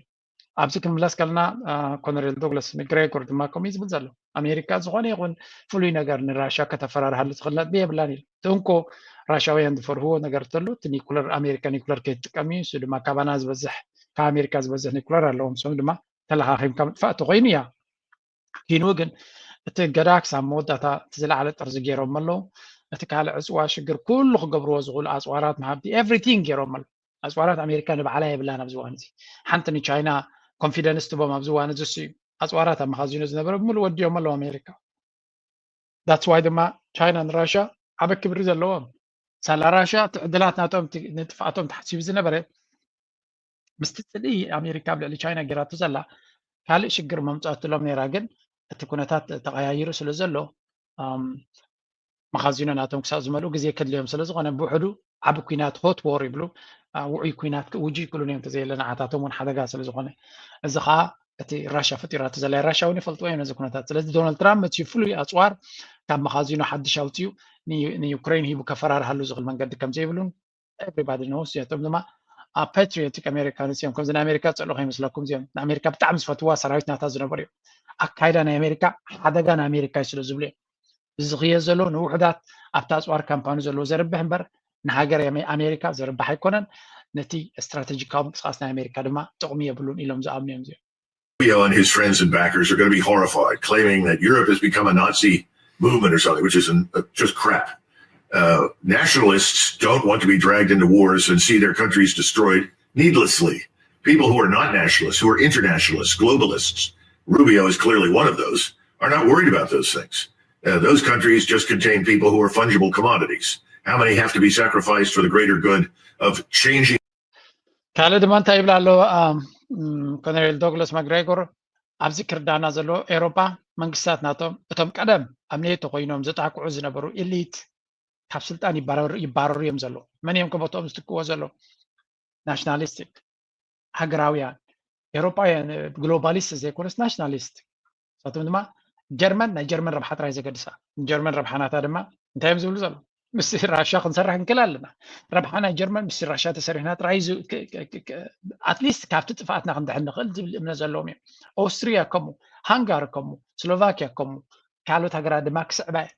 ኣብዚ ክንምለስ ከለና፣ አ፣ ኮነሬል ዶግላስ መግሬጎር ድማ ከምኡ እዩ ዝብል ዘሎ። ኣሜሪካ ዝኾነ ይኹን ፍሉይ ነገር ንራሽያ ከተፈራርሃሉ ትኽእል ነጥቢ የብላን ኢሉ። እቲ እንኮ ራሽያውያን ዝፈርህዎ ነገር እንተሎ፣ እቲ ኒኩለር፣ ኣሜሪካ ኒኩለር ከይትጥቀም እዩ። እሱ ድማ ካባና ዝበዝሕ፣ ካብ ኣሜሪካ ዝበዝሕ ኒኩለር ኣለዎም። ንሶም ድማ ተለኻኺምካ ምጥፋእ ተኾይኑ እያ። ኪኑ ግን እቲ እገዳ ክሳብ መወዳእታ እቲ ዝለዓለ ጥርዚ ገይሮም ኣለዉ። እቲ ካልእ ዕጽዋ ሽግር ኩሉ ክገብርዎ ዝኽእሉ ኣጽዋራት መሃብቲ ኤቭሪቲንግ ገይሮም ኣለዉ። ኣጽዋራት ኣሜሪካ ንባዕላ የብላን ኣብዚ እዋን እዚ። ሓንቲ ንቻይና ኮንፊደንስ ትቦም ኣብዚ እዋን እዚ እሱ እዩ። ኣጽዋራት ኣብ መኻዚኖ ዝነበረ ብምሉእ ወዲኦም ኣለዉ ኣሜሪካ። ዳትስ ዋይ ድማ ቻይና ንራሽያ ዓበ ክብሪ ዘለዎም። ሳላ ራሽያ እቲ ዕድላት ናቶም እቲ ንጥፍኣቶም ተሓሲቡ ዝነበረ ምስቲ ጽልኢ ኣሜሪካ ኣብ ልዕሊ ቻይና ገይራቶ ዘላ ካልእ ሽግር መምጻእትሎም ነይራ፣ ግን እቲ ኩነታት ተቐያይሩ ስለ ዘሎ፣ ኣም፣ መኻዚኖ ናቶም ክሳብ ዝመልኡ ግዜ ከድልዮም ስለ ዝኾነ፣ ብውሕዱ ዓቢ ኲናት፣ ሆት ዎር ይብሉ፣ አ፣ ውዑይ ኲናት ክእውጁ ይክእሉን እዮም፣ እንተዘየለ ንዓታቶም እውን ሓደጋ ስለ ዝኾነ። እዚ ኸኣ እቲ ራሻ ፈጢራቶ ዘላ ራሻ እውን ይፈልጥዎ እዮም ነዚ ኩነታት። ስለዚ ዶናልድ ትራምፕ መፅዩ ፍሉይ ኣፅዋር ካብ መኻዚኖ ሓድሽ ኣውፅኡ ንዩክሬን ሂቡ ከፈራርሃሉ ዝኽእል መንገዲ ከም ዘይብሉን everybody knows። እዚኣቶም ድማ ኣብ patriotic Americans እዮም። ከምዚ ናይ ኣሜሪካ ዝፀልኡ ከይመስለኩም፣ እዚኦም ንኣሜሪካ ብጣዕሚ ዝፈትዋ ሰራዊት ናታ ዝነበሩ እዮም። ኣካይዳ ናይ ኣሜሪካ ሓደጋ ናይ ኣሜሪካ እዩ ስለ ዝብሉ እዮም። ዝዝኽየ ዘሎ ንውሑዳት ኣብቲ ኣፅዋር ካምፓኒ ዘለዎ ዘርብሕ እምበር ንሃገር ኣሜሪካ ዘርብሕ ኣይኮነን። ነቲ ስትራቴጂካዊ ምንቅስቃስ ናይ ኣሜሪካ ድማ ጥቕሚ የብሉን ኢሎም ዝኣምኑ እዮም እዚኦም። Rubio and his friends and backers are going to be horrified, claiming that Europe has become a Nazi movement or something, which is an, uh, just crap. Uh, nationalists don't want to be dragged into wars and see their countries destroyed needlessly. People who are not nationalists, who are internationalists, globalists, Rubio is clearly one of those, are not worried about those things. Uh, those countries just contain people who are fungible commodities. How many have to be sacrificed for the greater good of changing ካልእ ድማ እንታይ ይብል ኣሎ ኮነሬል ዶግላስ ማግሬጎር? ኣብዚ ክርዳና ዘሎ ኤሮፓ መንግስታት ናቶም እቶም ቀደም ኣብ ኔቶ ኮይኖም ዘጣቅዑ ዝነበሩ ኢሊት ካብ ስልጣን ይባረሩ እዮም ዘለዉ። መን እዮም ከቦትኦም ዝትክዎ ዘለዉ? ናሽናሊስቲክ ሃገራውያን ኤሮፓውያን ግሎባሊስት ዘይኮነስ ናሽናሊስት። ንሳቶም ድማ ጀርመን ናይ ጀርመን ረብሓ ጥራይ ዘገድሳ። ጀርመን ረብሓ ናታ ድማ እንታይ እዮም ዝብሉ ዘለዉ? ምስ ራሻ ክንሰርሕ ንክእል ኣለና። ረብሓ ናይ ጀርመን ምስ ራሻ ተሰሪሕና ጥራይ ኣትሊስት ካብቲ ጥፍኣትና ክንድሕን ንኽእል ዝብል እምነት ዘለዎም እዮም። ኦስትሪያ ከምኡ፣ ሃንጋሪ ከምኡ፣ ስሎቫኪያ ከምኡ፣ ካልኦት ሃገራት ድማ ክስዕባ እየ።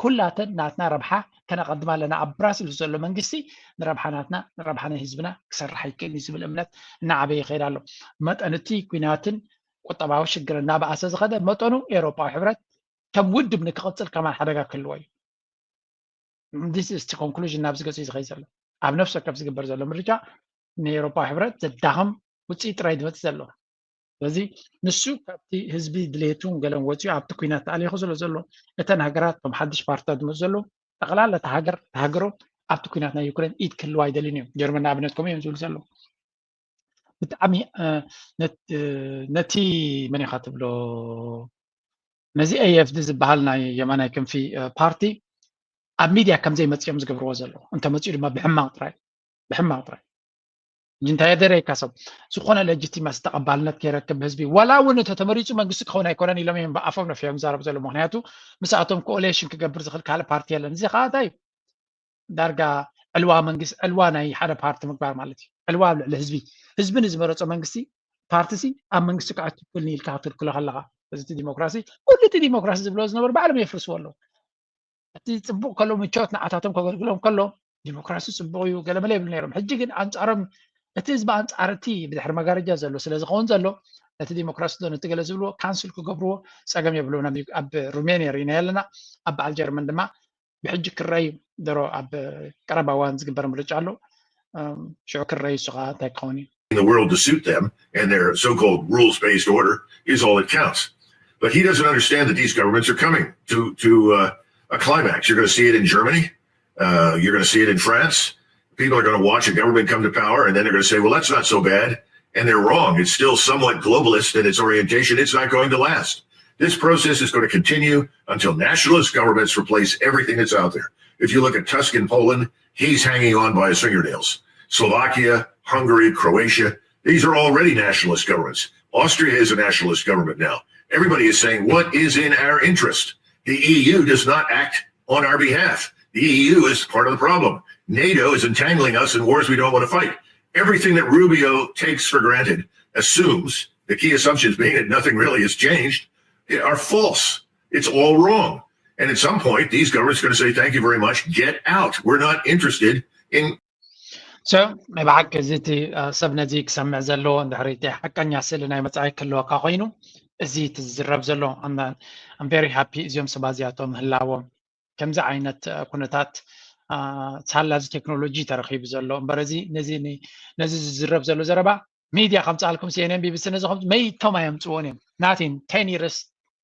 ኩላተን ናትና ረብሓ ከነቐድም ኣለና። ኣብ ብራስልስ ዘሎ መንግስቲ ንረብሓ ናትና ንረብሓ ናይ ህዝብና ክሰርሕ ኣይክእል እዩ ዝብል እምነት እናዓበየ ይኸይድ ኣሎ። መጠን እቲ ኩናትን ቁጠባዊ ሽግር እናበኣሰ ዝኸደ መጠኑ ኤውሮጳዊ ሕብረት ከም ውድብ ንክቕፅል ከማን ሓደጋ ክህልዎ እዩ። This is the conclusion ናብዚ ገፅ እዩ ዝኸይድ ዘሎ። ኣብ ነፍሲ ወከፍ ዝግበር ዘሎ ምርጫ ንኤውሮጳዊ ሕብረት ዘዳኽም ውፅኢት ጥራይ ዝመፅእ ዘሎ። ስለዚ ንሱ ካብቲ ህዝቢ ድሌቱን ገለን ወፂኡ ኣብቲ ኩናት ተኣሊኹ ስለ ዘሎ እተን ሃገራት ከም ሓድሽ ፓርትታት ዝመፁ ዘለዉ ጠቕላላ እታ ሃገር እታ ሃገሮም ኣብቲ ኩናት ናይ ዩክሬን ኢድ ክህልዋ ኣይደልን እዮም። ጀርመን ንኣብነት ከምኡ እዮም ዝብሉ ዘለዉ። ብጣዕሚ ነቲ መን ኢኻ ትብሎ ነዚ ኤኤፍዲ ዝበሃል ናይ የማናይ ክንፊ ፓርቲ ኣብ ሚድያ ከም ዘይመፅኦም ዝገብርዎ ዘለዉ እንተመፅኡ ድማ ብሕማቕ ጥራይ ብሕማቕ ጥራይ። እንታይ የደረየካ ሰብ ዝኾነ ሌጂቲማሲ ተቐባልነት ከይረክብ ብህዝቢ ዋላ እውን እተ ተመሪፁ መንግስቲ ክኸውን ኣይኮነን ኢሎም እዮም ብኣፎም ነፊሖም ዝዛረቡ ዘለዉ። ምክንያቱ ምስኣቶም ኮኦሌሽን ክገብር ዝኽእል ካልእ ፓርቲ የለን። እዚ ከዓ እንታይ እዩ? ዳርጋ ዕልዋ መንግስቲ ዕልዋ ናይ ሓደ ፓርቲ ምግባር ማለት እዩ። ዕልዋ ኣብ ልዕሊ ህዝቢ ህዝቢ ንዝመረፆ መንግስቲ ፓርቲ ሲ ኣብ መንግስቲ ክኣቱ ክልኒ ኢልካ ክትክልክሎ ከለካ እዚ እቲ ዲሞክራሲ ኩሉ እቲ ዲሞክራሲ ዝብሎ ዝነበሩ ባዕሎም የፍርስዎ ኣለዉ። እቲ ፅቡቅ ከሎ ምቾት ንዓታቶም ከገልግሎም ከሎ ዲሞክራሲ ፅቡቅ እዩ ገለመለ ይብሉ ነይሮም። ሕጂ ግን ኣንፃሮም እቲ ህዝቢ ኣንፃር እቲ ብድሕሪ መጋረጃ ዘሎ ስለ ዝኸውን ዘሎ ነቲ ዲሞክራሲ ዶ ነቲ ገለ ዝብልዎ ካንስል ክገብርዎ ፀገም የብልዎም። ኣብ ሩሜንያ ርኢና ኣለና። ኣብ በዓል ጀርመን ድማ ብሕጂ ክረዩ ደሮ ኣብ ቀረባ እዋን ዝግበር ምርጫ ኣሎ። ሽዑ ክረዩ እሱ ከዓ እንታይ ክኸውን እዩ? the world to suit them and their so-called rules-based order is all that counts. But he doesn't understand that these governments are coming to to uh, a climax. You're going to see it in Germany. Uh, you're going to see it in France. People are going to watch a government come to power, and then they're going to say, "Well, that's not so bad." And they're wrong. It's still somewhat globalist in its orientation. It's not going to last. This process is going to continue until nationalist governments replace everything that's out there. If you look at Tusk in Poland, he's hanging on by his fingernails. Slovakia, Hungary, Croatia, these are already nationalist governments. Austria is a nationalist government now. Everybody is saying, "What is in our interest?" The E U does not act on our behalf. The E U is part of the problem. NATO is entangling us in wars we don't want to fight. Everything that Rubio takes for granted, assumes, the key assumptions being that nothing really has changed, are false. It's all wrong. And at some point, these governments are going to say, "Thank you very much. Get out. We're not interested in." So ናይ ብሓቂ እዚ እቲ ሰብ ነዚ ክሰምዕ ዘለዎ እንድሕሪ እቲ ሓቀኛ ስእሊ ናይ መፃኢ ክህልወካ ኮይኑ እዚ እቲ ዝዝረብ ዘሎ I'm very happy እዚኦም ሰባ እዚኣቶም ምህላዎም። ከምዚ ዓይነት ኩነታት ሳላ እዚ ቴክኖሎጂ ተረኺቡ ዘሎ እምበር እዚ ነዚ ነዚ ዝዝረብ ዘሎ ዘረባ ሚድያ ከምፅኣልኩም ሲኤንኤን ቢቢሲ ነዚ ከም መይቶም ኣየምፅዎን እዮም ናቲን ቴን ይርስ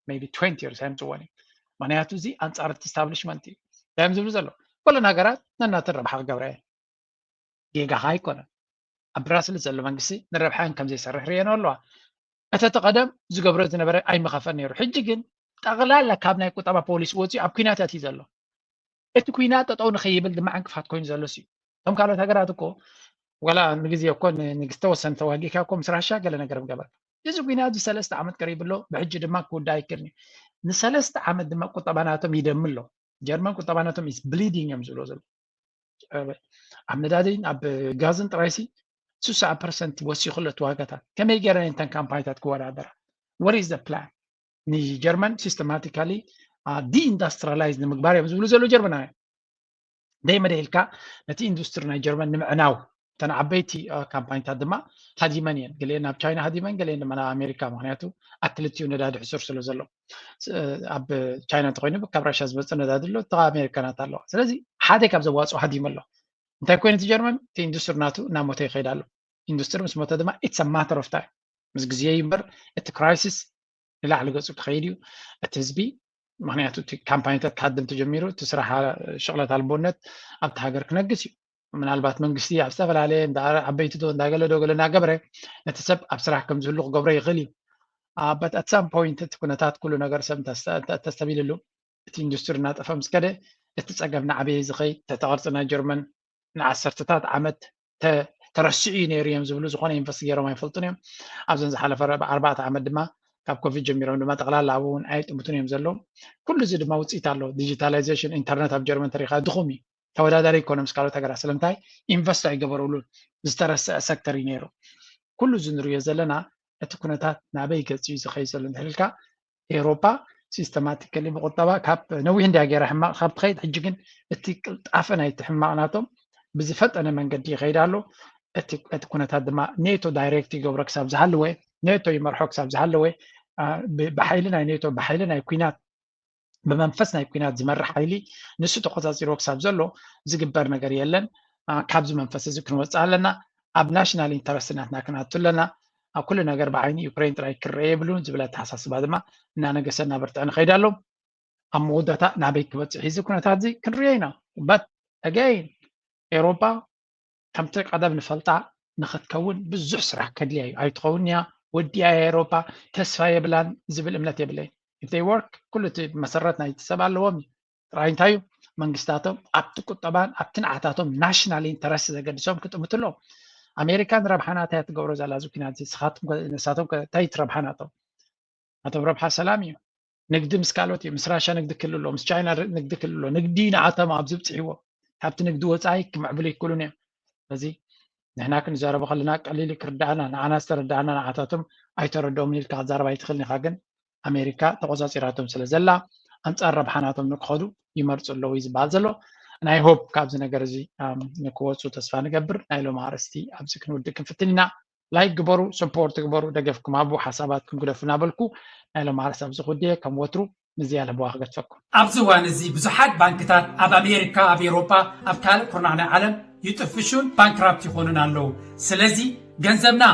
ቢ ትንቲ ይርስ ኣየምፅዎን እዮም። ምክንያቱ እዚ ኣንፃር እቲ ስታብሊሽመንት እዩ። እንታይ እዮም ዝብሉ ዘሎ? ኩለን ሃገራት ነናተን ረብሓ ክገብራ እየን። ጌጋኻ ኣይኮነን። ኣብ ብራስልስ ዘሎ መንግስቲ ንረብሓን ከም ዘይሰርሕ ርእየን ኣለዋ። እቲ እቲ ቀደም ዝገብሮ ዝነበረ ኣይምኸፈን ነይሩ። ሕጂ ግን ጠቕላላ ካብ ናይ ቁጠባ ፖሊሲ ወፂኡ ኣብ ኩናት ኣትዩ ዘሎ። እቲ ኩናት ጠጠው ንኸይብል ድማ ዕንቅፋት ኮይኑ ዘሎ ሲ እቶም ካልኦት ሃገራት እኮ ዋላ ንግዜ እኮ ንግዝተወሰነ ተዋጊእካ እኮ ምስ ራሻ ገለ ነገር ምገበርካ እዚ ኩናት እዚ ሰለስተ ዓመት ቀሪቡ ኣሎ። ብሕጂ ድማ ክውዳእ ኣይክእልን እዩ። ንሰለስተ ዓመት ድማ ቁጠባ ናቶም ይደሚ ኣሎ። ጀርመን ቁጠባ ናቶም is bleeding እዮም ዝብሎ ዘሎ። ኣብ ነዳድን ኣብ ጋዝን ጥራይሲ ስሳ ፐርሰንት ወሲኹ ኣሎ እቲ ዋጋታት። ከመይ ገይረን እተን ካምፓኒታት ክወዳደራ? What is the plan? ንጀርመን systematically deindustrialize ንምግባር እዮም ዝብሉ ዘለዉ ጀርመናውያን። ደይ መደይ ኢልካ ነቲ ኢንዱስትሪ ናይ ጀርመን ንምዕናው፣ እተን ዓበይቲ ካምፓኒታት ድማ ሃዲመን እየን። ገሊአን ናብ ቻይና ሃዲመን፣ ገሊአን ድማ ናብ ኣሜሪካ። ምክንያቱ ኣብ ክልቲኡ ነዳዲ ሕሱር ስለ ዘሎ፣ ኣብ ቻይና እንተኮይኑ ካብ ራሻ ዝመፅእ ነዳዲ ኣሎ፣ እቲ ኣሜሪካናት ኣለዋ። ስለዚ ሓደ ካብ ዘዋፅኦ ሃዲመ ኣሎ። እንታይ ኮይኑ እቲ ጀርመን? እቲ ኢንዱስትሪ ናቱ እናሞተ ይኸይድ ኣሎ። ኢንዱስትሪ ምስ ሞተ ድማ it's a matter of time፣ ምስ ግዜ እዩ እምበር እቲ ክራይሲስ ንላዕሊ ገፁ ክኸይድ እዩ። እቲ ህዝቢ፣ ምክንያቱ እቲ ካምፓኒታት ክሃድም ተጀሚሩ፣ እቲ ስራሕ ሽቕለት ኣልቦነት ኣብቲ ሃገር ክነግስ እዩ። ምናልባት መንግስቲ ኣብ ዝተፈላለየ እንዳ ዓበይቲ ዶ እንዳገለ ዶ ገለ እናገበረ ነቲ ሰብ ኣብ ስራሕ ከም ዝህሉ ክገብሮ ይኽእል እዩ። But at some point እቲ ኩነታት ኩሉ ነገር ሰብ እንተስተቢልሉ፣ እቲ ኢንዱስትሪ እናጠፈ ምስ ከደ እቲ ፀገም እናዓበየ ዝኸይ፣ ተተቐርፂ ናይ ጀርመን ንዓሰርተታት ዓመት ተረሲዑ እዩ ነይሩ እዮም ዝብሉ፣ ዝኾነ ኢንቨስት ገይሮም ኣይፈልጡን እዮም። ኣብዘን ዝሓለፈ ኣርባዕተ ዓመት ድማ ካብ ኮቪድ ጀሚሮም ድማ ጠቕላላ ኣብኡ እውን ኣይጥምቱን እዮም ዘለዉ። ኩሉ እዚ ድማ ውፅኢት ኣለዎ። ዲጂታላይዜሽን፣ ኢንተርነት ኣብ ጀርመን ተሪኻ ድኹም እዩ፣ ተወዳዳሪ ኣይኮነ ምስ ካልኦት ሃገራት። ስለምንታይ? ኢንቨስት ኣይገበሩሉን። ዝተረስዐ ሰክተር እዩ ነይሩ። ኩሉ እዚ ንሪኦ ዘለና እቲ ኩነታት ናበይ ገፂ እዩ ዝኸይድ ዘሎ እንተልካ፣ ኤውሮፓ ሲስተማቲካሊ ብቁጠባ ካብ ነዊሕ እንድያ ገይራ ሕማቕ ካብ ትኸይድ፣ ሕጂ ግን እቲ ቅልጣፈ ናይቲ ሕማቕ ናቶም ብዝፈጠነ መንገዲ ይኸይድ ኣሎ። እቲ ኩነታት ድማ ኔቶ ዳይሬክት ይገብሮ ክሳብ ዝሃለወ፣ ኔቶ ይመርሖ ክሳብ ዝሃለወ፣ ብሓይሊ ናይ ኔቶ፣ ብሓይሊ ናይ ኩናት፣ ብመንፈስ ናይ ኩናት ዝመርሕ ሓይሊ ንሱ ተቆፃፂርዎ ክሳብ ዘሎ ዝግበር ነገር የለን። ካብዚ መንፈስ እዚ ክንወፅእ ኣለና። ኣብ ናሽናል ኢንተረስት ናትና ክንኣቱ ኣለና። ኣብ ኩሉ ነገር ብዓይኒ ዩክሬን ጥራይ ክረአ የብሉን ዝብል ኣተሓሳስባ ድማ እናነገሰ እናበርትዐ ንኸይድ ኣሎ። ኣብ መወዳእታ ናበይ ክበፅሕ እዚ ኩነታት እዚ ክንሪኦ ኢና። But again፣ ኤውሮፓ ከምቲ ቀደም ንፈልጣ ንኽትከውን ብዙሕ ስራሕ ከድልያ እዩ። ኣይትኸውን እያ፣ ወዲኣ እያ ኤውሮፓ፣ ተስፋ የብላን ዝብል እምነት የብለይን። If they work፣ ኩሉ እቲ መሰረት ናይቲ ሰብ ኣለዎም እዩ። ጥራይ እንታይ እዩ? መንግስታቶም ኣብቲ ቁጠባን ኣብቲ ንዓታቶም ናሽናል ኢንተረስት ዘገድሶም ክጥምቱ ኣለዎም። ኣሜሪካ ንረብሓና እንታይ እያ ትገብሮ ዘላ እዚ ኩናት እዚ? ንሳቶም ከ ንሳቶም ከ እንታይ እቲ ረብሓ ናቶም? ናቶም ረብሓ ሰላም እዩ። ንግዲ ምስ ካልኦት እዩ። ምስ ራሻ ንግዲ ክህሉ ኣሎ፣ ምስ ቻይና ንግዲ ክህሉ ኣሎ። ንግዲ ንዓቶም ኣብ ዝብፅሕዎ፣ ካብቲ ንግዲ ወፃኢ ክምዕብሉ ይክእሉን እዮም። ስለዚ ንሕና ክንዛረቦ ከለና ቀሊል እዩ ክርዳእና፣ ንዓና ዝተረዳእና ንዓታቶም ኣይተረድኦምን ኢልካ ክትዛረብ ኣይትኽእልን ኢኻ። ግን ኣሜሪካ ተቆፃፂራቶም ስለ ዘላ ኣንፃር ረብሓ ናቶም ንክኸዱ ይመርፁ ኣለዉ እዩ ዝበሃል ዘሎ። ናይ ሆፕ ካብዚ ነገር እዚ ንክወፁ ተስፋ ንገብር። ናይ ሎም ኣርእስቲ ኣብዚ ክንውድእ ክንፍትን ኢና። ላይክ ግበሩ፣ ሰፖርት ግበሩ፣ ደገፍኩም ሃቡ፣ ሓሳባትኩም ግደፉ እናበልኩ ናይ ሎም ኣርእስቲ ኣብዚ ክውድየ ከም ወትሩ ንዝያለ ብዋ ክገድፈኩም። ኣብዚ እዋን እዚ ብዙሓት ባንክታት ኣብ ኣሜሪካ፣ ኣብ ኤውሮጳ፣ ኣብ ካልእ ኩርናዕ ናይ ዓለም ይጥፍሹን ባንክራፕት ይኾኑን ኣለዉ። ስለዚ ገንዘብና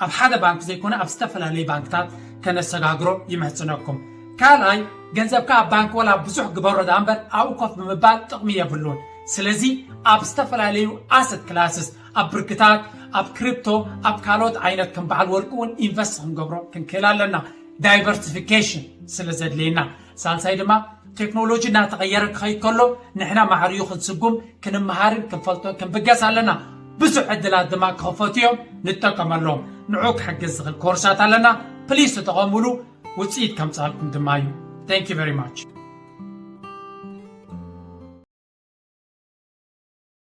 ኣብ ሓደ ባንክ ዘይኮነ ኣብ ዝተፈላለዩ ባንክታት ከነሰጋግሮ ይምሕጽነኩም። ካልኣይ፣ ገንዘብካ ኣብ ባንክ ወላ ብዙሕ ግበሮ ደኣ እምበር ኣብኡ ኮፍ ብምባል ጥቕሚ የብሉን። ስለዚ ኣብ ዝተፈላለዩ ኣሰት ክላስስ፣ ኣብ ብርክታት፣ ኣብ ክሪፕቶ፣ ኣብ ካልኦት ዓይነት ከም በዓል ወርቂ እውን ኢንቨስት ክንገብሮ ክንክእል ኣለና። ዳይቨርሲፊኬሽን ስለ ዘድልየና። ሳልሳይ ድማ ቴክኖሎጂ እናተቐየረ ክኸይድ ከሎ ንሕና ማዕሪኡ ክንስጉም ክንመሃርን ክንፈልጦን ክንብገስ ኣለና። ብዙሕ ዕድላት ድማ ክኸፈቱ እዮም፣ ንጠቀመሎም። ንዑ ክሕግዝ ዝኽእል ኮርሳት ኣለና። ፕሊስ ተጠቐሙሉ፣ ውፅኢት ከምፅኣልኩም ድማ እዩ። Thank you very much።